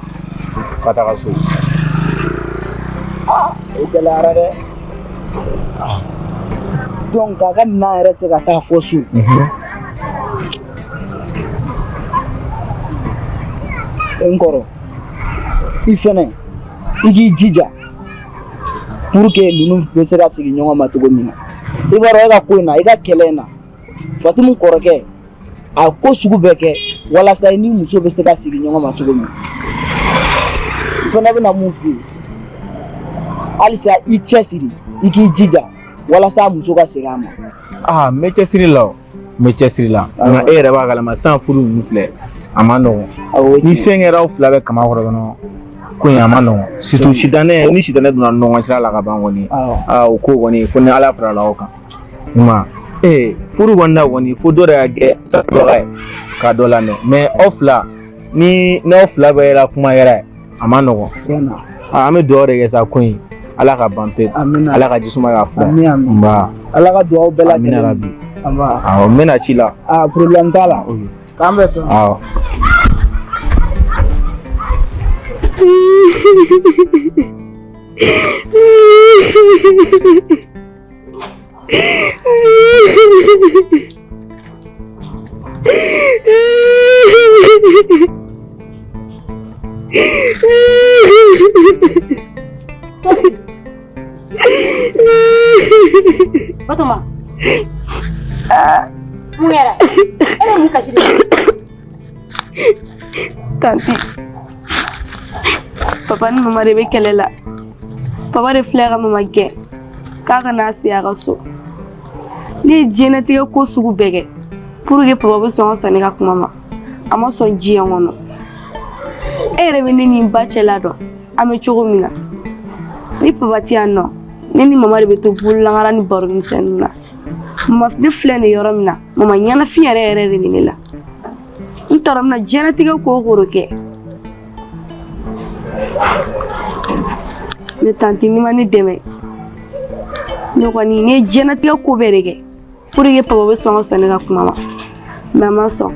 Speaker 7: ka taga so.
Speaker 6: Aa, o gɛlɛyara dɛ. Donc k'a ka minɛn yɛrɛ cɛ ka taa fɔ so. N kɔrɔ, i fɛnɛ i k'i jija pour que ninnu bɛ se ka segin ɲɔgɔn ma cogo min na. I b'a dɔn, e ka ko in na, i ka kɛlɛ in na, Fatimu kɔrɔkɛ a ko sugu bɛɛ kɛ walasa i ni muso bɛ se ka segin ɲɔgɔn ma cogo min na. I fana bɛna mun f'i ye halisa, i cɛsiri, i k'i jija walasa muso ka segin a ma.
Speaker 7: Aa, n bɛ cɛsiri la o, n bɛ cɛsiri la, nka e yɛrɛ b'a kalama sisan, furu ninnu filɛ, a ma nɔgɔn. Ni fɛn kɛra aw fila bɛ kama kɔrɔ dɔrɔn, ko in a ma nɔgɔn, surtout sitanɛ. Ni sitanɛ donna ɲɔgɔn sira la ka ban kɔni, aa, o ko kɔni, fo ni Ala farala aw kan. Nka ee, furu kɔni na kɔni, fo dɔ de ka kɛ sababaga ye ka dɔ lamɛn, mais aw fila ni n'aw fila bɛɛ yɛrɛ kuma yɛrɛ, a ma nɔgɔn. An bɛ dugawu de kɛ sa, ko in Ala ka ban pewu, Ala ka jisuma k'a fura. Nba.
Speaker 6: Ala ka dugawu bɛɛ lajɛlen.
Speaker 7: Amina rabi.
Speaker 6: Nba.
Speaker 7: Awɔ, n bɛna ci la.
Speaker 6: Aa, problème t'a la. K'an bɛ sɔn.
Speaker 7: Awɔ.
Speaker 3: Batoma. Mun kɛra? E bɛ mun kasi de la?
Speaker 5: Tanti, papa ni mama de bɛ kɛlɛ la. Papa de filɛ ka mama gɛn k'a ka n'a se a ka so. Ne ye diɲɛnatigɛ ko sugu bɛɛ kɛ pour que papa bɛ sɔn ka sɔn ne ka kuma ma. A ma sɔn diɲɛ kɔnɔ. E yɛrɛ bɛ ne ni n ba cɛla dɔn, an bɛ cogo min na. Ni papa tɛ yan nɔ, ne ni mama de bɛ to bololankara ni baro misɛnninw na. Mama, ne filɛ nin yɔrɔ min na, mama ɲɛnafin yɛrɛ yɛrɛ de bɛ ne la. N t'a dɔn n bɛna diɲɛlatigɛ ko o ko de kɛ. Ne tanti, n'i ma ne dɛmɛ, ne kɔni, ne ye diɲɛlatigɛ ko bɛɛ de kɛ pour que papa bɛ sɔn ka sɔn ne ka kuma ma, mais a ma sɔn.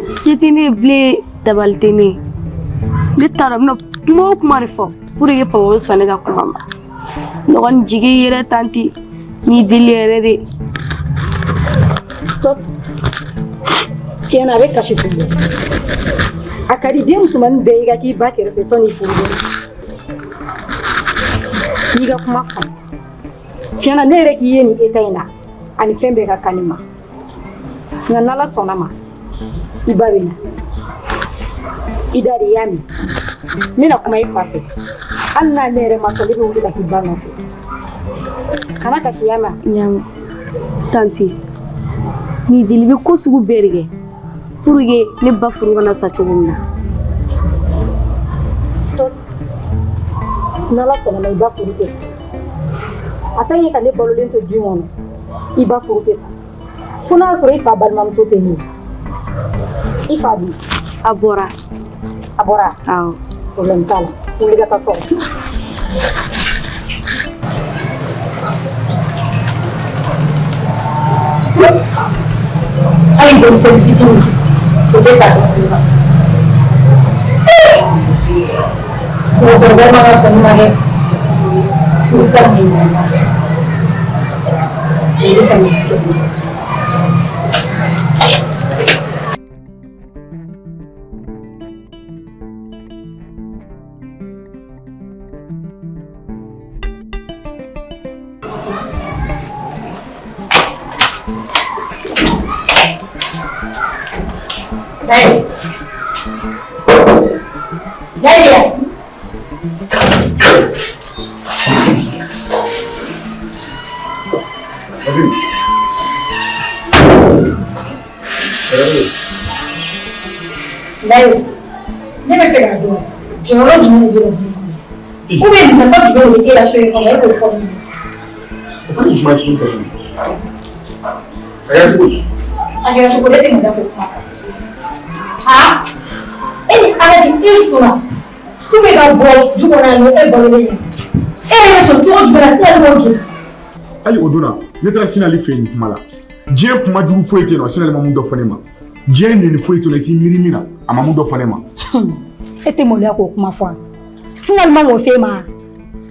Speaker 5: Se tɛ ne ye bilen, dabali tɛ ne ye. Ne t'a dɔn n bɛna kuma o kuma de fɔ pour que papa bɛ sɔn ne ka kuma ma. Ne kɔni jigi yɛrɛ, tanti, n b'i deli yɛrɛ de.
Speaker 3: Tiɲɛ na, a bɛ kasi kun bɔ. A ka di den musomannin bɛɛ ye i ka k'i ba kɛrɛfɛ sɔnni i furu don. N'i ka kuma faamu. Tiɲɛ na, ne yɛrɛ k'i ye nin état in na, ani fɛn bɛɛ ka kan ne ma. Nka n'Ala sɔnna ma, i ba bɛ na. I da de, i y'a mɛn? N bɛna kuma i fa fɛ. Hali n'ale yɛrɛ ma sɔn, ne bɛ wuli ka t'i ba nɔfɛ. Kana kasi, i y'a mɛn?
Speaker 5: N y'a mɛn. Tantie, nin deli bɛ ko sugu bɛɛ de kɛ pour que ne ba furu kana sa cogo min na.
Speaker 3: Tɔsi, n'Ala sɔnna ma, i ba furu tɛ sa. A ta ye ka ne balolen to du in kɔnɔ, i ba furu tɛ sa. Fo n'a y'a sɔrɔ i fa balimamuso tɛ ne ye. I fa dun?
Speaker 5: A bɔra.
Speaker 3: A bɔra?
Speaker 5: Awɔ.
Speaker 3: Problème t'a la. Wuli ka taa so kɔnɔ. Hali denmisɛnnin fitinin, o tɛ fa furu ka sa. Mɔgɔkɔrɔbaw man ka sɔn nin ma dɛ. Furusa mun na? O de ka ɲi kɛ. Dai. Dai. Dai. Ne bɛ fɛ k'a dɔn jɔyɔrɔ jumɛn de bɛ na du kɔnɔ? Ou bien nafa jumɛn de bɛ e la so in kɔnɔ, e k'o fɔ ne ɲɛna.
Speaker 4: O fana ye jumɛn tuguni Fatima? A kɛra cogo di?
Speaker 3: A kɛra cogo di, e tɛ mun da k'o kuma fɔ? Aa, e ni Ala cɛ, e sɔnna k'u bɛ ka bɔ du kɔnɔ yan nɔ, e balolen ɲɛna. E yɛrɛ bɛ sɔn cogo jumɛn na Sinali b'o gɛn?
Speaker 4: Hali o don na, ne taara Sinali fɛ yen nin kuma la. Diɲɛ kuma jugu foyi tɛ yen nɔ, Sinali ma mun dɔ fɔ ne ma. Diɲɛ neni foyi tɛ yen nɔ, i t'i miiri min na, a ma mun dɔ fɔ ne ma.
Speaker 3: E tɛ maloya k'o kuma fɔ wa? Sinali man k'o f'e ma?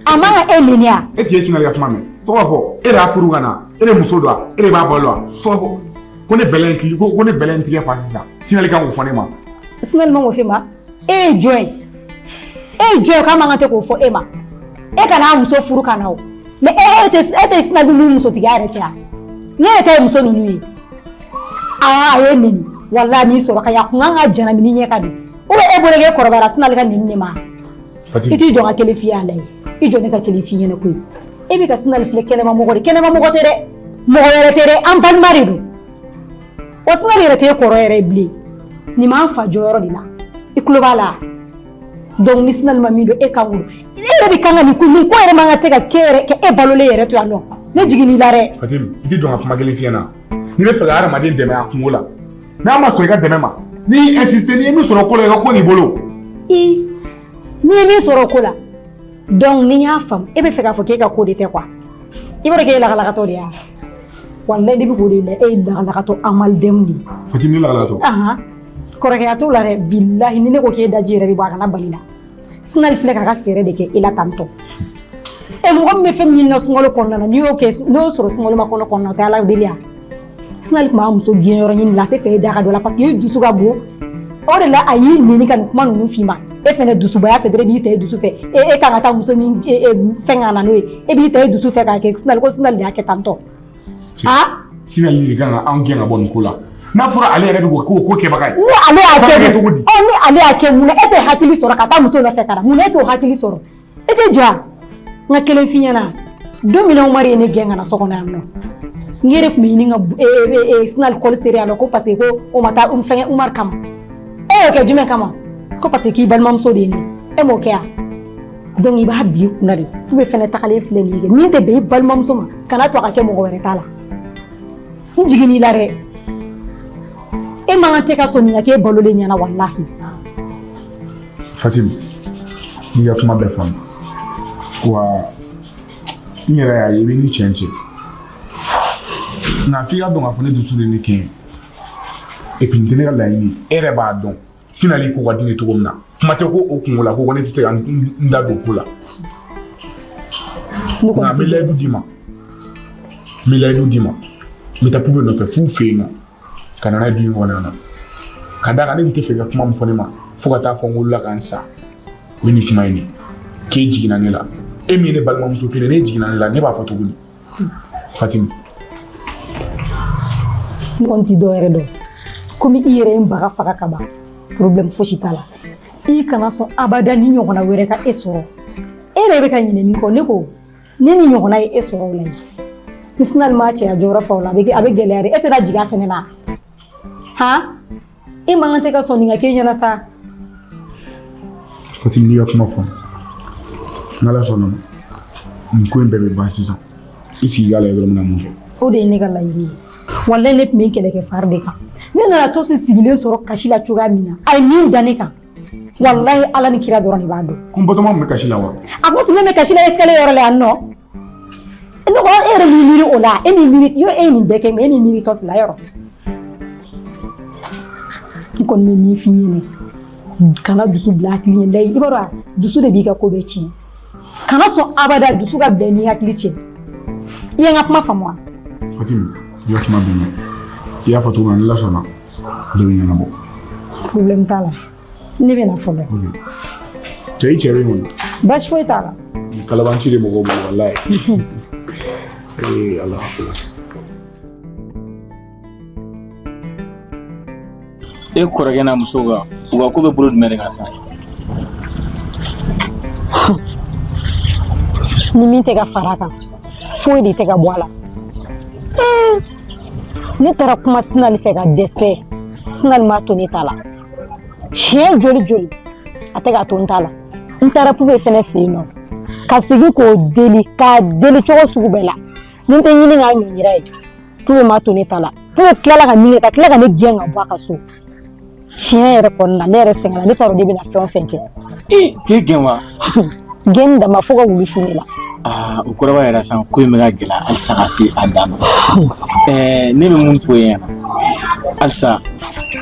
Speaker 3: A man ka e neni wa?
Speaker 4: Est ce que e ye Sinali ka kuma mɛn? Fo k'a fɔ e de y'a furu ka na, e de muso don wa, e de b'a balo wa? Fo k'a fɔ ko ne bɛlɛ in tigi ko ne bɛlɛ in tigɛ fa sisan. Sinali kan k'o fɔ ne ma.
Speaker 3: Sinali man k'o f'e ma? E ye jɔn ye? E ye jɔn ye k'a man kan tɛ k'o fɔ e ma? E ka n'a muso furu ka na o. Mais e tɛ Sinali ni musotigiya yɛrɛ cɛ wa? Ne yɛrɛ ta ye muso ninnu ye. Aa, a ye neni. Walahi n'i sɔrɔ ka ɲa, a kun kan ka janamini ɲɛ ka di. Ou bien e bolo k'e kɔrɔbayara Sinali ka neni de ma?
Speaker 4: Fatima.
Speaker 3: I t'i jɔ ka kelen f'i ye a la ye. I jɔ ne ka kelen f'i ɲɛna koyi. E bɛ ka Sinali filɛ kɛnɛma mɔgɔ de. Kɛnɛma mɔgɔ tɛ dɛ. Mɔgɔ wɛrɛ tɛ dɛ. An balima de don. Wa Sinali yɛrɛ t'e kɔrɔ yɛrɛ ye bilen. Nin b'an fa jɔyɔrɔ de la. I tulo b'a la. Donc ni Sinali ma min don, e kan k'o dɔn. E yɛrɛ de kan ka nin ko yɛrɛ man kan tɛ ka kɛ yɛrɛ, ka e balolen yɛrɛ to yan nɔ. Ne jiginn'i la dɛ.
Speaker 4: Fatima, i t'i jɔ ka kuma kelen f'i ɲɛna. N'i bɛ fɛ ka hadamaden dɛmɛ a kungo la, n'a ma sɔn i ka dɛmɛ ma, n'i y'i insister, n'i ye min sɔrɔ ko la, i ka ko n'i bolo.
Speaker 3: I n'i ye min sɔrɔ o ko la, donc ni n y'a faamu, e bɛ fɛ k'a fɔ k'e ka ko de tɛ quoi. I b'a dɔn k'e ye lakalakatɔ de ye wa? Walayi ne bɛ k'o de la, e ye lakalakatɔ amalidɛmu de ye.
Speaker 4: Fatima, ne lakalakatɔ?
Speaker 3: Ahan, kɔrɔkɛya t'o la dɛ. Bilahi, ni ne ko k'e daji yɛrɛ bɛ bɔ, a kana bali la. Sinali filɛ k'a ka fɛɛrɛ de kɛ e la tantɔ. E mɔgɔ min bɛ fɛn min ɲini na sunkalo kɔnɔna na, n'i y'o kɛ, n'o y'o sɔrɔ sunkalo ma kɔnɔ kɔnɔna, o tɛ Ala deli ya. Sinali tun b'a muso gɛn yɔrɔ ɲini la, a tɛ fɛ e da ka don a la parce que e dusu ka bon. O de la a y'i neni ka nin kuma ninnu f'i ma. E fɛnɛ dusubaya fɛ dɔrɔn, e b'i ta e dusu fɛ. E kan ka taa muso min fɛn ka na n'o ye, e b'i ta e dusu fɛ k'a kɛ Sinali ko Sinali de y'a kɛ tantɔ. Ah?
Speaker 4: Sinali de kan ka anw gɛn ka bɔ nin ko la. N'a fɔra ale yɛrɛ de ko k'o ko kɛbaga ye.
Speaker 3: Ni ale y'a kɛ
Speaker 4: cogo di?
Speaker 3: Ɔ, ni ale y'a kɛ, mun na e tɛ hakili sɔrɔ ka taa muso nɔfɛ ka na? Mun na e t'o hakili sɔrɔ? E tɛ jɔ a? N ka kelen f'i ɲɛna. Don min na Umaru ye ne gɛn ka na so kɔnɔ yan nɔ, n yɛrɛ tun bɛ ɲini ka Sinali kɔli seri yan nɔ ko parce que ko o ma taa fɛngɛ Umaru kama. E y'o kɛ jumɛn kama? Ko parce que k'i balimamuso de ye ne ye. E m'o kɛ yan? Donc i b'a bila i kunna de. Ou bien fɛnɛ tagalen filɛ nin ye kɛ min tɛ bɛn i balimamuso ma, kana to a ka kɛ mɔgɔ wɛrɛ ta la. N jiginn'i la dɛ. E man kan tɛ ka sɔn nin ka k'e balolen ɲɛna walahi.
Speaker 4: Fatima, n'i ka kuma bɛɛ faamu. Wa n yɛrɛ y'a ye i bɛ ni cɛn cɛ. Nka f'i ka dɔn k'a fɔ ne dusu de ne kɛɲɛ. Et puis nin tɛ ne ka laɲini ye. E yɛrɛ b'a dɔn. Sinali ko ka di ne cogo min na. Kuma tɛ ko o kungo la ko ne tɛ se ka n da don ko la. Nka n bɛ layidu d'i ma. N bɛ layidu d'i ma. N bɛ taa Poubé nɔfɛ f'u fɛ yen nɔ. Ka na n'a ye du in kɔnɔ yan nɔ. Ka d'a kan ne tun tɛ fɛ ka kuma min fɔ ne ma fo ka taa fɔ n wolola ka n sa. O ye nin kuma in de ye. K'e jiginna ne la. E min ye ne balimamuso kelen, ne jiginna ne la, ne b'a fɔ cogo di? Fatim.
Speaker 3: Ne kɔni ti dɔ wɛrɛ dɔn. Komi i yɛrɛ ye n baga faga ka ban, problème fosi t'a la. I kana sɔn abada ni ɲɔgɔnna wɛrɛ ka e sɔrɔ. E yɛrɛ bɛ ka ɲinɛ min kɔ, ne ko ni nin ɲɔgɔnna ye e sɔrɔ o la yen. Ni Sinali m'a cɛya jɔyɔrɔ fa o la, a bɛ gɛlɛya dɛ. E tɛna jigin a fɛnɛ na. Han? E man kan tɛ ka sɔn nin ka k'e ɲɛna sa.
Speaker 4: Fatim, n'i ka kuma faamu. N'Ala sɔnna ma, nin ko in bɛɛ bɛ ban sisan. I sigi k'a lajɛ dɔrɔn n bɛna mun kɛ.
Speaker 3: O de ye ne ka laɲini ye. Walayi ne tun bɛ n kɛlɛkɛ fari de kan. Ne nana Tɔsi sigilen sɔrɔ kasi la cogoya min na, a ye min da ne kan. Walayi Ala ni kira dɔrɔn de b'a dɔn.
Speaker 4: Ko n Batɔma tun bɛ kasi la wa?
Speaker 3: A ko sigilen bɛ kasi la escalier yɔrɔ la yan nɔ. Ne ko e yɛrɛ m'i miiri o la, e m'i miiri, yɔrɔ e ye nin bɛɛ kɛ, mais e m'i miiri Tɔsi la yɔrɔ. N kɔni bɛ min f'i ɲɛna, kana dusu bila hakili ɲɛ layi, i b'a dɔn dusu de b'i ka ko bɛɛ tiɲɛ. Kana sɔn abada dusu ka bɛn n'i hakili cɛ. I ye n ka kuma faamu wa?
Speaker 4: Fatim, i ka kuma bɛ ɲɛ. I y'a fɔ cogo min na, n'Ala sɔnna, bɛɛ bɛ ɲɛnabɔ.
Speaker 3: Problème t'a la. Ne bɛ na fɔlɔ.
Speaker 4: Cɛ, i cɛ bɛ yen kɔni.
Speaker 3: Baasi foyi t'a la.
Speaker 4: Kalabanci de mɔgɔw bolo walayi. Ee Ala.
Speaker 7: E kɔrɔkɛ n'a muso kan, u ka ko bɛ bolo jumɛn de kan sisan?
Speaker 3: Ni min tɛ ka fara a kan, foyi de tɛ ka bɔ a la. Ne taara kuma Sinali fɛ ka dɛsɛ, Sinali m'a to ne ta la. Siɲɛ joli joli a tɛ k'a to n ta la. N taara Pube fɛnɛ fɛ yen nɔ ka segin k'o deli, k'a deli cogo sugu bɛɛ la. Ni n tɛ ɲini k'a ɲɔngira ye, Pube m'a to ne ta la. Pube tilala ka min kɛ, ka tila ka ne gɛn ka bɔ a ka so. Tiɲɛ yɛrɛ kɔni na, ne yɛrɛ sɛgɛnna, ne t'a dɔn ne bɛna fɛn o fɛn kɛ.
Speaker 7: Ee, k'e gɛn wa?
Speaker 3: Gɛnni dama fo ka wulu su ne la.
Speaker 7: Aa, o kɔrɔ b'a yɛrɛ sisan ko in bɛ ka gɛlɛya halisa ka se a dan na. Ɛɛ, ne bɛ mun fɔ e ɲɛna halisa,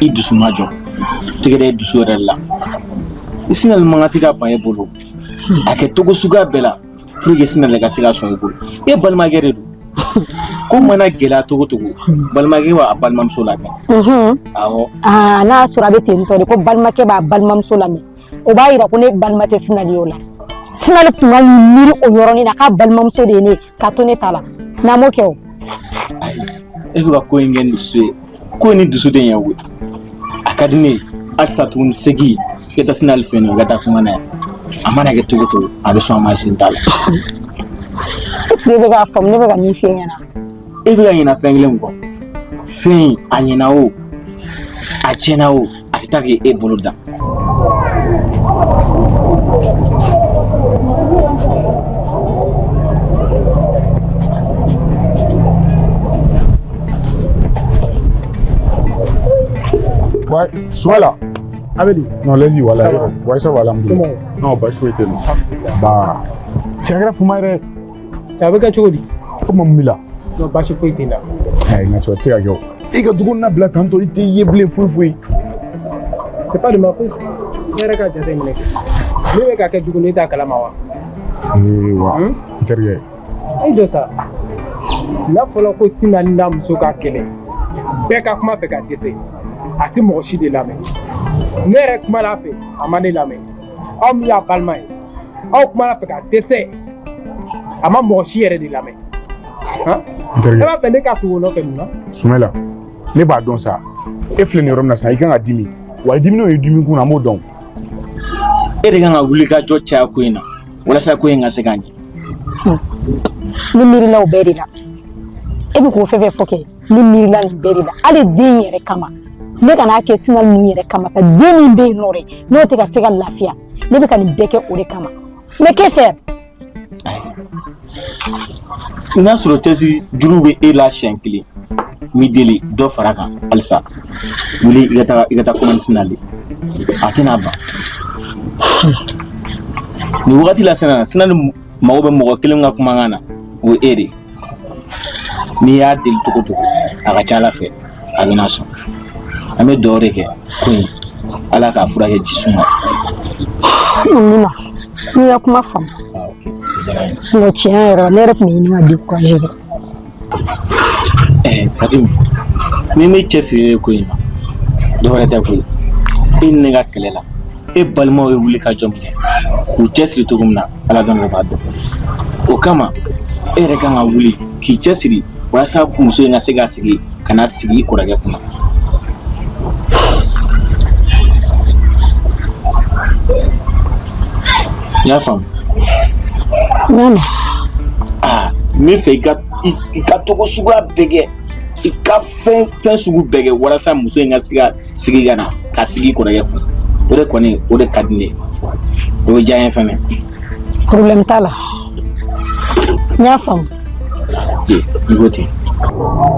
Speaker 7: i dusu ma jɔ, tɛgɛ da i dusu yɛrɛ la. I Sinali man kan tɛ ka ban e bolo. A kɛ cogo suguya bɛɛ la pour que Sinali ka se ka sɔn i bolo. E balimakɛ de don. Ko mana gɛlɛya cogo cogo, balimakɛ b'a balimamuso lamɛn. Awɔ.
Speaker 3: Aa, n'a y'a sɔrɔ a bɛ ten tɔ de, ko balimakɛ b'a balimamuso lamɛn, o b'a yira ko ne balima tɛ Sinali ye o la. Sinali tun ka miiri o yɔrɔnin na k'a balimamuso de ye ne ye, k'a to ne ta la. N'a m'o kɛ o.
Speaker 7: Ayi, e bɛ ka ko in kɛ ni dusu ye. Ko in ni dusu tɛ ɲɛ koyi. A ka di ne ye halisa tuguni, segin i ka taa Sinali fɛ yen nɔ, i ka taa kuma n'a ye. A mana kɛ cogo cogo, a bɛ sɔn a ma, sin t'a la.
Speaker 3: Est-ce que e bɛ k'a faamu ne bɛ ka min f'i ɲɛna?
Speaker 7: E bɛ ka ɲinɛ fɛn kelen kɔ. Fɛn in, a ɲɛna o, a tiɲɛna o, a tɛ taa k'e bolo dan.
Speaker 4: Ouais, Soumaïla. Abeli. Non, laisse-y, voilà. Ouais, ça va, alhamdoulilah. Non, baasi foyi tɛ yen. Ba. Cɛ kɛra fuma yɛrɛ.
Speaker 8: A bɛ kɛ cogo di?
Speaker 4: Ko ma mun b'i la?
Speaker 8: Non, baasi foyi tɛ n na.
Speaker 4: Ayi, nka cɛ, o tɛ se ka kɛ o. I ka du kɔnɔna bila tantɔ, i tɛ ye bilen foyi foyi.
Speaker 8: C'est pas de ma faute. Ne yɛrɛ ka jateminɛ kɛ. Ne bɛ ka kɛ dugu, ne t'a kalama wa?
Speaker 4: Ee wa, n terikɛ.
Speaker 8: E jɔ sa. N'a fɔra ko Sinali n'a muso ka kɛlɛ, bɛɛ ka kuma fɛ ka dɛsɛ. A tɛ mɔgɔ si de lamɛn. Ne yɛrɛ kuma n'a fɛ, a ma ne lamɛn. Aw min y'a balima ye, aw kuma n'a fɛ ka dɛsɛ. A ma mɔgɔ si yɛrɛ de lamɛn.
Speaker 4: N terikɛ.
Speaker 8: E b'a fɛ ne ka tugu o nɔfɛ mun na?
Speaker 4: Soumaïla, ne b'a dɔn sa. E filɛ nin yɔrɔ min na sisan, i kan ka dimi. Wa i diminen o ye dimi kun na, an b'o dɔn.
Speaker 7: E de kan ka wuli ka jɔ caya ko in na walasa ko in ka se ka ɲɛ.
Speaker 3: Ne miirila o bɛɛ de la. E bɛ k'o fɛn fɛn fɔ kɛ, ne miirila nin bɛɛ de la. Hali den yɛrɛ kama, ne kan'a kɛ Sinali ninnu yɛrɛ kama sa. Den min bɛ yen nɔ dɛ, n'o tɛ ka se ka lafiya, ne bɛ ka nin bɛɛ kɛ o de kama. Mais que faire?
Speaker 7: N'a sɔrɔ cɛsiri juru bɛ e la siɲɛ kelen, n b'i deli, dɔ fara kan halisa. Wuli i ka taa kuma ni Sinali, a tɛna ban nin wagati la. Sisan Sinali mago bɛ mɔgɔ kelen ka kumakan na, o ye e de ye. N'i y'a deli cogo cogo, a ka ca Ala fɛ a bɛna sɔn. An bɛ dugawu de kɛ ko in, Ala k'a furakɛ ji suma.
Speaker 3: Amina, n'i ka kuma faamu. Sinon tiɲɛ yɛrɛ la, ne yɛrɛ tun bɛ ɲini ka décourager dɛ.
Speaker 7: Ɛɛ Fatim, ni ne cɛsirilen ko in na, dɔ wɛrɛ tɛ koyi. E ni ne ka kɛlɛ la, e balimaw ye wuli ka jɔ min kɛ k'u cɛsiri cogo min na, Ala dɔrɔn de b'a dɔn. O kama e yɛrɛ kan ka wuli. K'i cɛsiri walasa muso in ka se ka sigi ka na sigi i kɔrɔkɛ kunna. I y'a faamu?
Speaker 3: N y'a mɛn.
Speaker 7: Aa n b'a fɛ i ka togo suguya bɛɛ kɛ, i ka fɛn fɛn sugu bɛɛ kɛ walasa muso in ka se ka sigi ka na ka sigi i kɔrɔkɛ kunna. O de kɔni, o de ka di ne ye, o bɛ diya n ye fɛnɛ.
Speaker 3: Problème t'a la, n y'a faamu.
Speaker 7: I ko ten.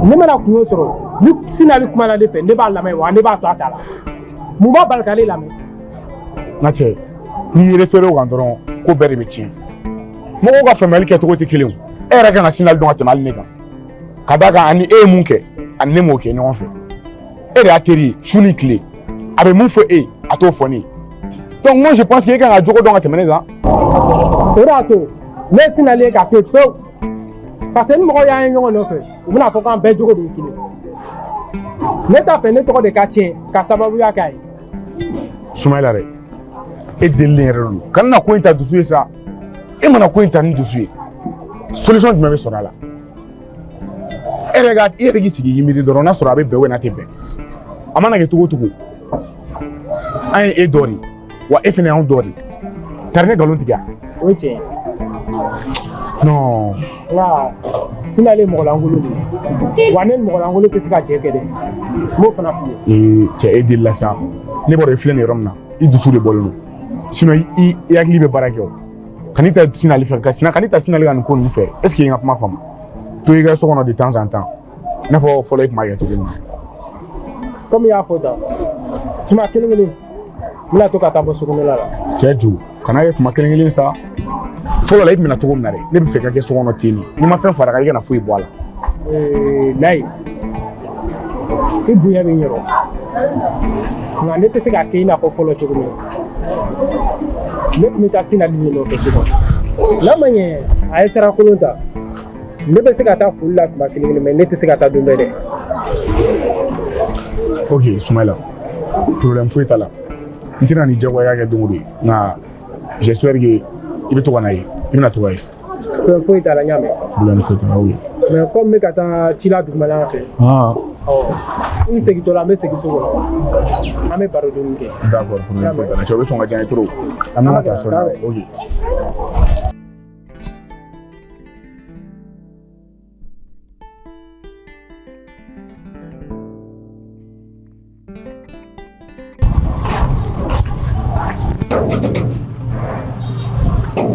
Speaker 8: Ne mana kungo sɔrɔ ni Sinali kumana ne fɛ, ne b'a lamɛn wa ne b'a to a ta la. Mun b'a bali k'ale lamɛn?
Speaker 4: N ka cɛ, n'i ye référé o kan dɔrɔn, ko bɛɛ de bɛ tiɲɛ. Mɔgɔw ka faamuyali kɛcogo tɛ kelen. O e yɛrɛ kan ka Sinali dɔn ka tɛmɛ hali ne kan, ka d'a kan ani e ye mun kɛ, ani ne m'o kɛ ɲɔgɔn fɛ. E de y'a teri ye su ni tile. A bɛ mun fɔ e ye, a t'o fɔ ne ye. Donc moi, je pense que e kan ka jogo dɔn ka tɛmɛ ne kan.
Speaker 8: O de y'a to ne ye Sinali ye k'a to yen pewu, parce que ni mɔgɔw y'an ye ɲɔgɔn nɔfɛ, u bɛna fɔ k'an bɛɛ jogo de ye kelen. Ne t'a fɛ ne tɔgɔ de ka tiɲɛ ka sababuya k'a ye.
Speaker 4: Sumayila dɛ, e delilen yɛrɛ don. Kana na ko in ta dusu ye sa. E mana ko in ta ni dusu ye, solution jumɛn bɛ sɔrɔ a la? E yɛrɛ ka i yɛrɛ k'i sigi k'i miiri dɔrɔn, n'a sɔrɔ a bɛ bɛn o n'a tɛ bɛn. A mana kɛ cogo o cogo, an ye e dɔ de ye wa e fana y'anw dɔ de ye. Tari ne nkalon tigɛ?
Speaker 8: O ye tiɲɛ ye.
Speaker 4: Non.
Speaker 8: Nka Sinali ye mɔgɔlankolon de ye wa ne ni mɔgɔlankolon tɛ se ka jɛ kɛ dɛ, n b'o fana f'i ye.
Speaker 4: Ee cɛ, e delila sa. Ne b'a dɔn i filɛ nin yɔrɔ min na, i dusu de bɔlen don. Sinon i hakili bɛ baara kɛ. O kan'i ta Sinali fɛ ka sina, kan'i ta Sinali ka nin ko ninnu fɛ. Est ce que i ye n ka kuma faamu? To i ka so kɔnɔ de temps en temps, i n'a fɔ fɔlɔ i tun b'a kɛ cogo min na.
Speaker 8: Komi i y'a fɔ tan, tuma kelen kelen n bɛna to ka taa bɔ sokɔnɔla la.
Speaker 4: Cɛ ju, kana kɛ kuma kelen kelen sa. Fɔlɔ la, i tun bɛ na cogo min na dɛ, ne bɛ fɛ ka kɛ so kɔnɔ ten de. N'i ma fɛn fara kan, i kana foyi bɔ a la.
Speaker 8: Layi, i bonya bɛ n yɔrɔ, nka ne tɛ se k'a kɛ i n'a fɔ fɔlɔ cogo min na. Ne tun bɛ taa Sinali de nɔfɛ so kɔnɔ. N'a ma ɲɛ a ye sira kolon ta, ne bɛ se ka taa foli la tuma kelen kelen, mais ne tɛ se ka taa don bɛɛ dɛ.
Speaker 4: Ok Sumayila, problème foyi t'a la. N tɛna ni jagoya kɛ don o don ye, nka j'espère que i bɛ to ka na ye, i bɛna to ka ye.
Speaker 8: Problème foyi t'a la, n y'a mɛn.
Speaker 4: Problème foyi t'a la, ok.
Speaker 8: Mais comme n bɛ ka taa ci la dugumala fɛ,
Speaker 4: ah
Speaker 8: ɔ n segintɔ la, n bɛ segin so kɔnɔ, an bɛ baro dɔɔni kɛ.
Speaker 4: D'accord, problème foyi t'a la cɛ, o bɛ sɔn ka diya n ye trop. An bɛ taa sɔrɔ, ok.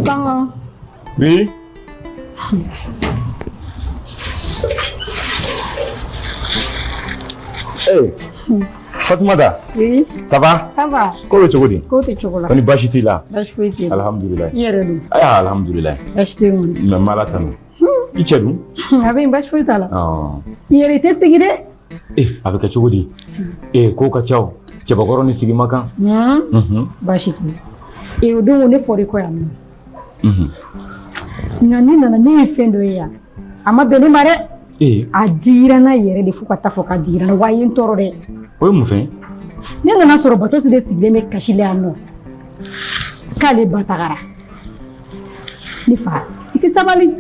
Speaker 3: Kɔngɔ.
Speaker 4: Oui. Hey, Fatumata.
Speaker 3: Oui.
Speaker 2: Ça va?
Speaker 3: Ça va.
Speaker 2: Ko bɛ cogo di?
Speaker 3: Ko tɛ cogo la.
Speaker 2: Kɔni baasi t'i la?
Speaker 3: Baasi foyi t'i la.
Speaker 2: Alhamdulilayi.
Speaker 3: I yɛrɛ dun?
Speaker 2: Aya, alhamdulilayi.
Speaker 3: Baasi tɛ yen kɔni.
Speaker 2: Mɛ n b'Ala tanu. I cɛ dun?
Speaker 3: A bɛ yen, baasi foyi t'a la.
Speaker 2: Ɔn.
Speaker 3: I yɛrɛ, i tɛ sigi dɛ.
Speaker 2: Eh, a bɛ kɛ cogo di? Eh, kow ka ca o. Cɛbakɔrɔ ni sigi ma kan.
Speaker 3: Baasi tɛ yen. Ee, o don ne fɔra i kɔ yan nɔ. Nka ne nana, ne ye fɛn dɔ ye yan. A ma bɛn ne ma dɛ.
Speaker 2: Ee.
Speaker 3: A digira n na yɛrɛ de fo ka taa fɔ k'a digira n na wa a ye n tɔɔrɔ dɛ.
Speaker 2: O ye mun fɛn ye?
Speaker 3: Ne nana sɔrɔ Batosi de sigilen bɛ kasi la yan nɔ. K'ale ba tagara. Ne fa, i tɛ sabali.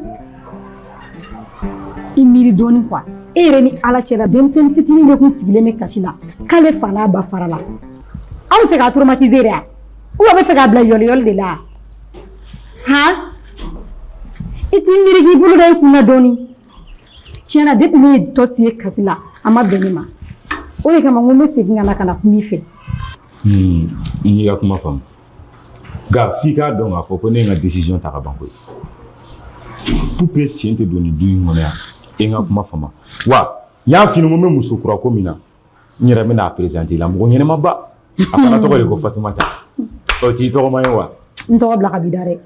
Speaker 3: I miiri dɔɔnin quoi. E yɛrɛ ni Ala cɛla, denmisɛnnin fitinin de kun sigilen bɛ kasi la k'ale fa n'a ba farala. Aw bɛ fɛ k'a traumatiser de wa? Ou a bɛ fɛ k'a bila yɔliyɔli de la? Han? I t'i miiri k'i bolo da i kun na dɔɔnin. Tiɲɛ na, depuis ne ye Tɔsi ye kasi la, a ma bɛn ne ma. O de kama n ko n bɛ segin ka na ka na kuma i fɛ.
Speaker 2: N y'i ka kuma faamu. Nka f'i k'a dɔn k'a fɔ ko ne ye n ka décision ta ka ban koyi. Pupe sen tɛ don nin du in kɔnɔ yan. E n ka kuma faamu. Wa n y'a f'i ɲɛna ko n bɛ muso kura ko min na, n yɛrɛ bɛna a présenter la, mɔgɔ ɲɛnɛmaba. A fana tɔgɔ de ko Fatumata. O t'i tɔgɔma ye wa?
Speaker 3: N tɔgɔ bila ka b'i da dɛ.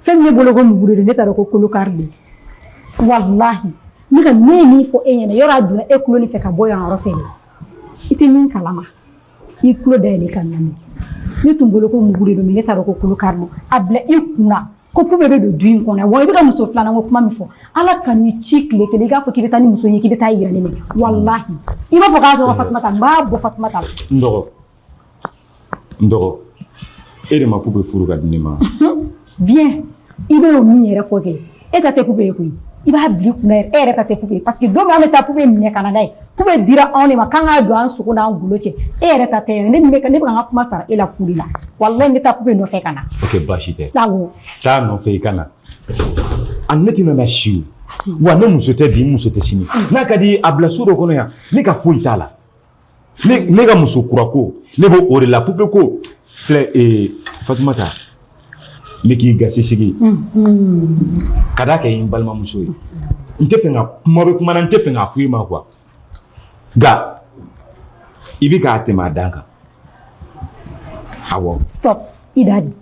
Speaker 3: Fɛn min ne bolo ko mugu de don, ne t'a dɔn ko kolokari de. Walahi, ne ka ne ye min fɔ e ɲɛna, yɔrɔ a donna e tulo nin fɛ ka bɔ yan yɔrɔ fɛ dɛ. I tɛ min kalama, i tulo dayɛlɛ ka lamɛn. Ne tun bolo ko mugu de don, mais ne t'a dɔn ko kolokari don. A bila i kunna ko Pupe bɛ don du in kɔnɔ wa i bɛ ka muso filanan ko kuma min fɔ, Ala ka n'i ci tile kelen i k'a fɔ k'i bɛ taa ni muso ye, k'i bɛ taa yira ne la, walahi i b'a fɔ k'a tɔgɔ Fatumata, n b'a bɔ Fatumata la.
Speaker 2: N dɔgɔ, n dɔgɔ, e de ma Pupe furu ka di ne ma.
Speaker 3: Bien, i bɛ o min yɛrɛ fɔ kɛ, e ta tɛ Pupe ye koyi. I b'a bila i kunna yɛrɛ, e yɛrɛ ta tɛ Pupe ye, parce que don min an bɛ taa Pupe minɛ ka na n'a ye, Pupe dira anw de ma k'an k'a don an sogo n'an golo cɛ. E yɛrɛ ta tɛ yɛrɛ. Ne bɛ ka n ka kuma sara e la fu de la. Walayi, n bɛ taa Pupe nɔfɛ ka na.
Speaker 2: Ok, baasi tɛ.
Speaker 3: Awɔ.
Speaker 2: Taa nɔfɛ, i ka na. A ne tɛna na si o wa, ne muso tɛ bi, n muso tɛ sini. N'a ka di, a bila so dɔ kɔnɔ yan, ne ka foyi t'a la. Ne ka muso kura ko, ne b'o o de la. Pupe ko filɛ, Fatumata, n bɛ k'i gasi sigi ka d'a kɛ i n balimamuso ye. N tɛ fɛ ka kuma bɛ kuma na, n tɛ fɛ k'a fɔ i ma quoi, nka i bɛ k'a tɛmɛ a dan kan. Awɔ.
Speaker 3: Stop, i da di.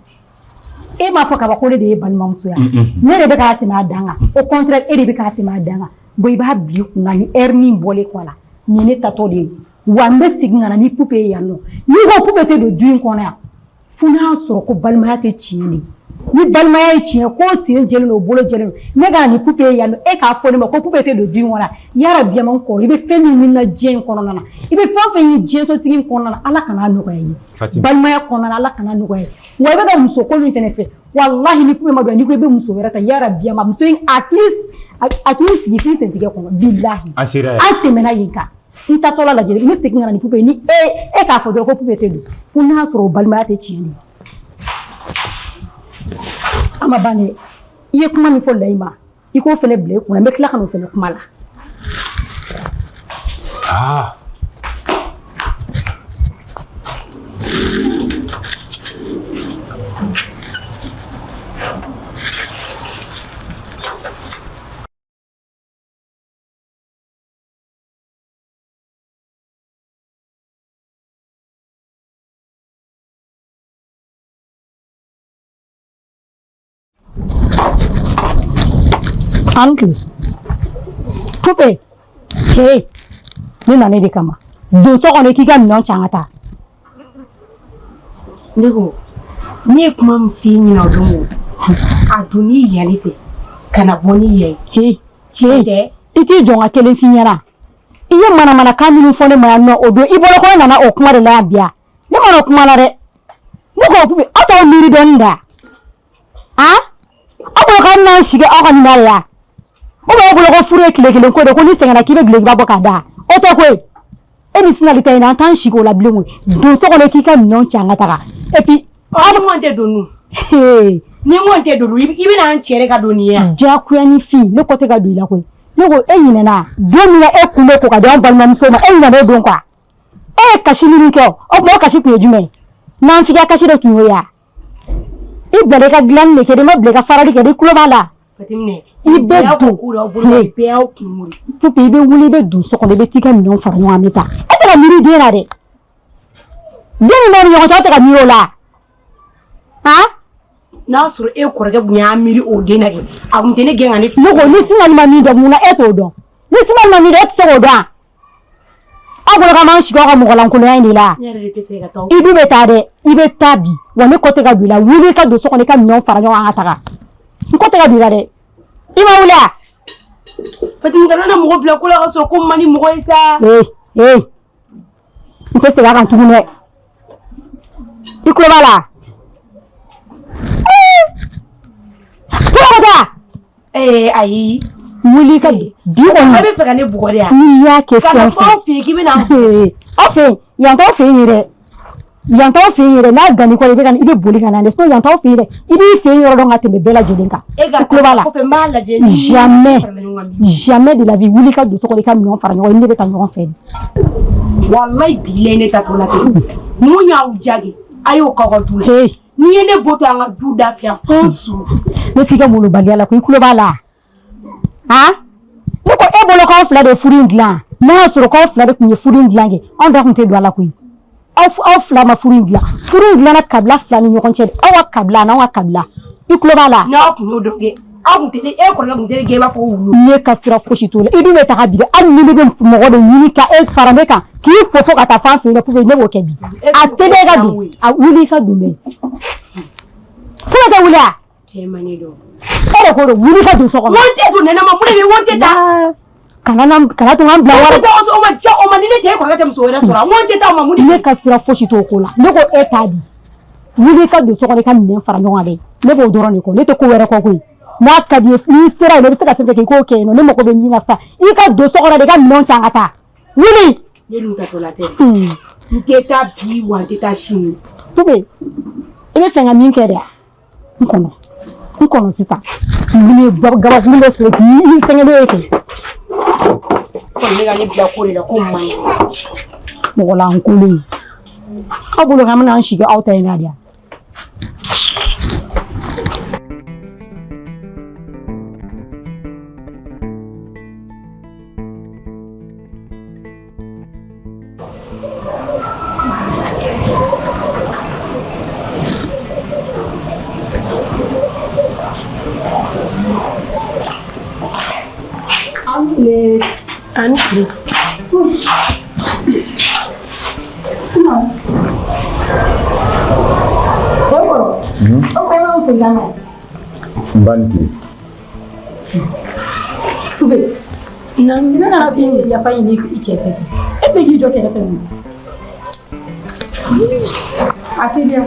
Speaker 3: E m'a fɔ kaba ko ne de ye balimamuso ye, ne de bɛ k'a tɛmɛ a dan kan. Au contraire, e de bɛ k'a tɛmɛ a dan kan. Bon, i b'a bila i kunna ni heure min bɔlen kɔ a la, nin ye ne tatɔ de ye wa. N bɛ segin ka na ni Pupe ye yan nɔ. N'i ko Pupe tɛ don du in kɔnɔ yan, fo n'a y'a sɔrɔ ko balimaya tɛ tiɲɛ de. Ni balimaya ye tiɲɛ, ko sen jɛlen don, bolo jɛlen don, ne ka na ni Pupe ye yan nɔ, e k'a fɔ ne ma ko Pupe tɛ don du in kɔnɔ yan. Yarabi, a man kɔrɔ, i bɛ fɛn min ɲini na diɲɛ in kɔnɔna na, i bɛ fɛn o fɛn ɲini diɲɛ sosigi in kɔnɔna na, Ala kana nɔgɔya i ye. Balimaya kɔnɔna na, Ala kana nɔgɔya i ye. Wa i bɛ ka muso ko min fɛnɛ fɛ, walahi, ni Pupe ma don, n'i ko i bɛ muso wɛrɛ ta, yarabi, a ma muso in a k'i sigi f'i sentigɛ kɔnɔ, bilahi.
Speaker 2: An sera yan.
Speaker 3: An tɛmɛna yen kan. N tatɔla lajɛ, n bɛ segin ka na ni Pupe ye. Ni e k'a fɔ dɔrɔn ko Pupe tɛ don, fo n'a sɔrɔ o balimaya tɛ tiɲɛ de ye. A ma ban dɛ. I ye kuma min fɔ Layi ma, i k'o fana bila i kunna, n bɛ tila ka n'o fana kuma la.
Speaker 2: Aa.
Speaker 3: Uncle, Pupe, hey, ne nana e de kama. Don so kɔnɔ, i k'i ka minɛnw cɛ, an ka taa.
Speaker 1: Ne ko, ne ye kuma min f'i ɲɛna o don o, a donn'i yan de fɛ ka na bɔ ni yan ye.
Speaker 3: Hey,
Speaker 1: Tiɲɛ tɛ?
Speaker 3: I t'i jɔ n ka kelen f'i ɲɛna. I ye manamanakan minnu fɔ ne ma yan nɔ o don, i bɔra ko ne nana o kuma de la yan bi yan. Ne ma n'o kuma la dɛ. Ne ko Pupe, aw t'aw miiri dɔɔni da. Han? Aw bolo k'aw bɛna sigi aw ka nin na de ya? Ou bien aw bolo ko furu ye tile kelen ko de, ko ni sɛgɛnna k'i bɛ dulokiba bɔ k'a da? O tɛ koyi. E ni Sinali ta in na, an t'an sigi o la bilen koyi. Don so kɔnɔ, i k'i ka minɛnw cɛ, an ka taga. Et puis
Speaker 1: Ni mɔn tɛ don dun? Ni mɔn tɛ don dun, i bɛna an cɛ de ka don nin ye yan.
Speaker 3: Diyagoya ni fin, ne kɔ tɛ ka don i la koyi. Ne ko, e ɲinɛna don min na e kun bɛ ko ka di anw balimamuso ma, e ɲinɛna o don quoi. E ye kasi minnu kɛ, o tuma o kasi tun ye jumɛn ye? Nanfigiya kasi de tun y'o ye wa? I bila i ka dilanni de kɛ dɛ, i ma bila i ka farali kɛ dɛ, i tulo b'a la. I bɛ don Pupe, i bɛ wuli, i bɛ don so kɔnɔ, i bɛ t'i ka minɛnw fara ɲɔgɔn kan, an bɛ taa. E tɛ ka miiri den na dɛ. Den min b'aw ni ɲɔgɔn cɛ, aw tɛ ka miiri o la. Han?
Speaker 1: N'a sɔrɔ e kɔrɔkɛ tun y'a miiri o den na kɛ, a tun tɛ ne gɛn ka ne.
Speaker 3: Ne ko, ni Sinali ma min dɔn, mun na e t'o dɔn? Ni Sinali ma min dɔn, e tɛ se k'o dɔn wa? Aw bolo k'an b'an sigi aw ka mɔgɔlankolonya in de la. I dun bɛ taa dɛ, i bɛ taa bi wa. Ne kɔ tɛ ka don i la. Wuli i ka don so kɔnɔ, i ka minɛnw fara ɲɔgɔn kan, an ka taga. N kɔ tɛ ka don i la dɛ. I ma wuli wa?
Speaker 1: Fatima, kana na mɔgɔ bila ko la ka sɔrɔ ko man di mɔgɔ ye sa.
Speaker 3: Ee ee, n tɛ segin a kan tuguni dɛ. I tulo b'a la? Tulo ka taa.
Speaker 1: Ee ayi.
Speaker 3: Wuli ka bi kɔni.
Speaker 1: E bɛ fɛ ka ne bugɔ de wa?
Speaker 3: N'i y'a kɛ fɛn o fɛn.
Speaker 1: Ka na fɔ aw fɛ yen k'i bɛ na.
Speaker 3: Aw fɛ yen, yan t'aw fɛ yen ye dɛ. Yan t'aw fɛ yen yɛrɛ. N'a ganni kɔrɔ, i bɛ ka i bɛ boli ka na dɛ. Sinon yan t'aw fɛ yen dɛ. I b'i fɛ yen yɔrɔ dɔn ka tɛmɛ bɛɛ lajɛlen kan.
Speaker 1: E ka
Speaker 3: I tulo b'a la?
Speaker 1: Kɔfɛ n b'a lajɛ ni.
Speaker 3: Jamais, jamais de la vie. Wuli ka don so kɔnɔ, i ka minɛnw fara ɲɔgɔn kan, ne bɛ taa ɲɔgɔn fɛ de.
Speaker 1: Walayi, bilayi, ne ta t'o la ten. Mun y'aw jaabi? A y'o k'aw ka du la. N'i ye ne bɔ to an ka du da fɛ yan fo n su.
Speaker 3: Ne t'i ka molobaliya la ko i tulo b'a la. Han? Ne ko, e bolo k'aw fila de ye furu in dilan. N'a y'a sɔrɔ k'aw fila de tun ye furu in dilan kɛ, anw da tun tɛ don a la koyi. Aw fila ma furu in dilan. Furu in dilanna kabila fila ni ɲɔgɔn cɛ de. Aw ka kabila n'anw ka kabila. I tulo b'a la?
Speaker 1: N'aw tun y'o dɔn kɛ, aw tun tɛ ne, e kɔrɔkɛ tun tɛ ne gɛn i b'a fɔ ko wulu.
Speaker 3: Ne ka sira fosi t'o la. I dun bɛ taga bi dɛ. Hali ni ne bɛ mɔgɔ de ɲini ka e fara ne kan k'i fo ka taa fan fɛ yen pour que ne b'o kɛ bi. A teliya, i ka don. A wuli i ka don dɛ. Kuma tɛ wuli a?
Speaker 1: Cɛ ma ne dɔn.
Speaker 3: E de ko don, wuli ka don so kɔnɔ.
Speaker 1: N ko n tɛ don nɛnɛ ma, mun de bɛ yen, n ko n tɛ taa.
Speaker 3: Kana na, kana to k'an bila wari.
Speaker 1: O ma diya o ma, ni ne tɛ, e kɔrɔkɛ tɛ muso wɛrɛ sɔrɔ. N ko n tɛ taa o ma, mun de bɛ yen?
Speaker 3: Ne ka sira fosi t'o ko la. Ne ko e t'a di. Wuli ka don so kɔnɔ, i ka minɛn fara ɲɔgɔn kan dɛ. Ne b'o dɔrɔn de kɔ. Ne tɛ ko wɛrɛ kɔ koyi. N'a ka di ye, n'i sera yen, i bɛ se ka fɛn fɛn kɛ, i k'o kɛ yen nɔ. Ne mago bɛ min na sa, i ka don so kɔnɔ de, i ka minɛnw ca, an ka taa. Wuli.
Speaker 1: Ne dun tatɔla tɛ. N tɛ taa bi wa n tɛ taa sini.
Speaker 3: Poupée, i bɛ fɛ ka min kɛ de, n kɔnɔ, n kɔnɔ sisan. N ye gabakurun dɔ sɔrɔ k'i fɛngɛ n'o ye kɛ.
Speaker 1: Kɔni bɛ ka ne bila ko de la ko man ɲi.
Speaker 3: Mɔgɔ lankolon. Aw bolo k'an bɛna an sigi aw ta in na de yan.
Speaker 1: Ani tile.
Speaker 3: Sinon, cɛ kɔrɔ, aw ko aw fɛ yan nɔ.
Speaker 2: N ba ni tile.
Speaker 3: Poupée,
Speaker 1: Ne
Speaker 3: nana k'e yafa ɲini i cɛ fɛ. E bɛ k'i jɔ kɛrɛfɛ mun? A teliya.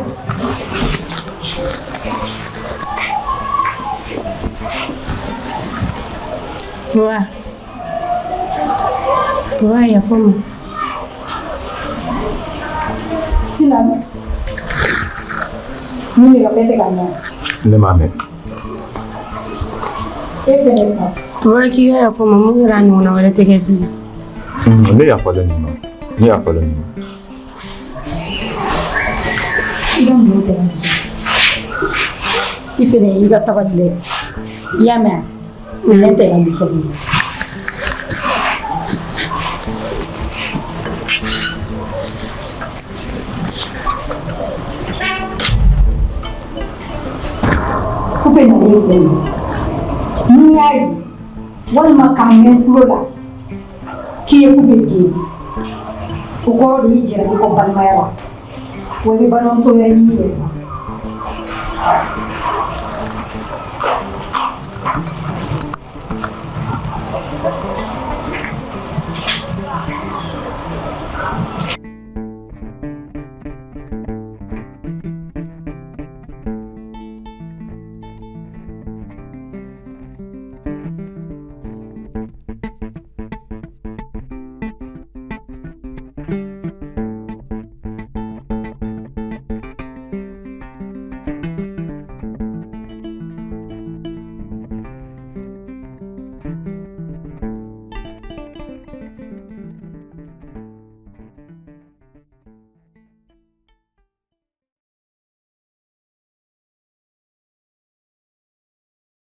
Speaker 1: Wa. Wa, yafa n ma.
Speaker 3: Sinan, mun de ka fɛn tɛ ka mɛn?
Speaker 2: Ne m'a mɛn.
Speaker 3: E fɛnɛ sa.
Speaker 1: Wa, k'i ka yafa n ma, mun kɛra a ɲɔgɔnna wɛrɛ tɛ kɛ bilen.
Speaker 2: Ne yafalen nin ma. Ne yafalen nin ma.
Speaker 3: I ka mun kɛ muso? I fɛnɛ i ka sabali dɛ. I y'a mɛn wa? Minɛn tɛ ka muso bolo. Poupée nalen filɛ nin ye. N'i y'a ye walima k'a mɛn tulo la k'i ye Poupée gɛn, o kɔrɔ de y'i jɛra ne kɔ balimaya la, wa i bɛ balimamuso wɛrɛ ɲini i yɛrɛ ma.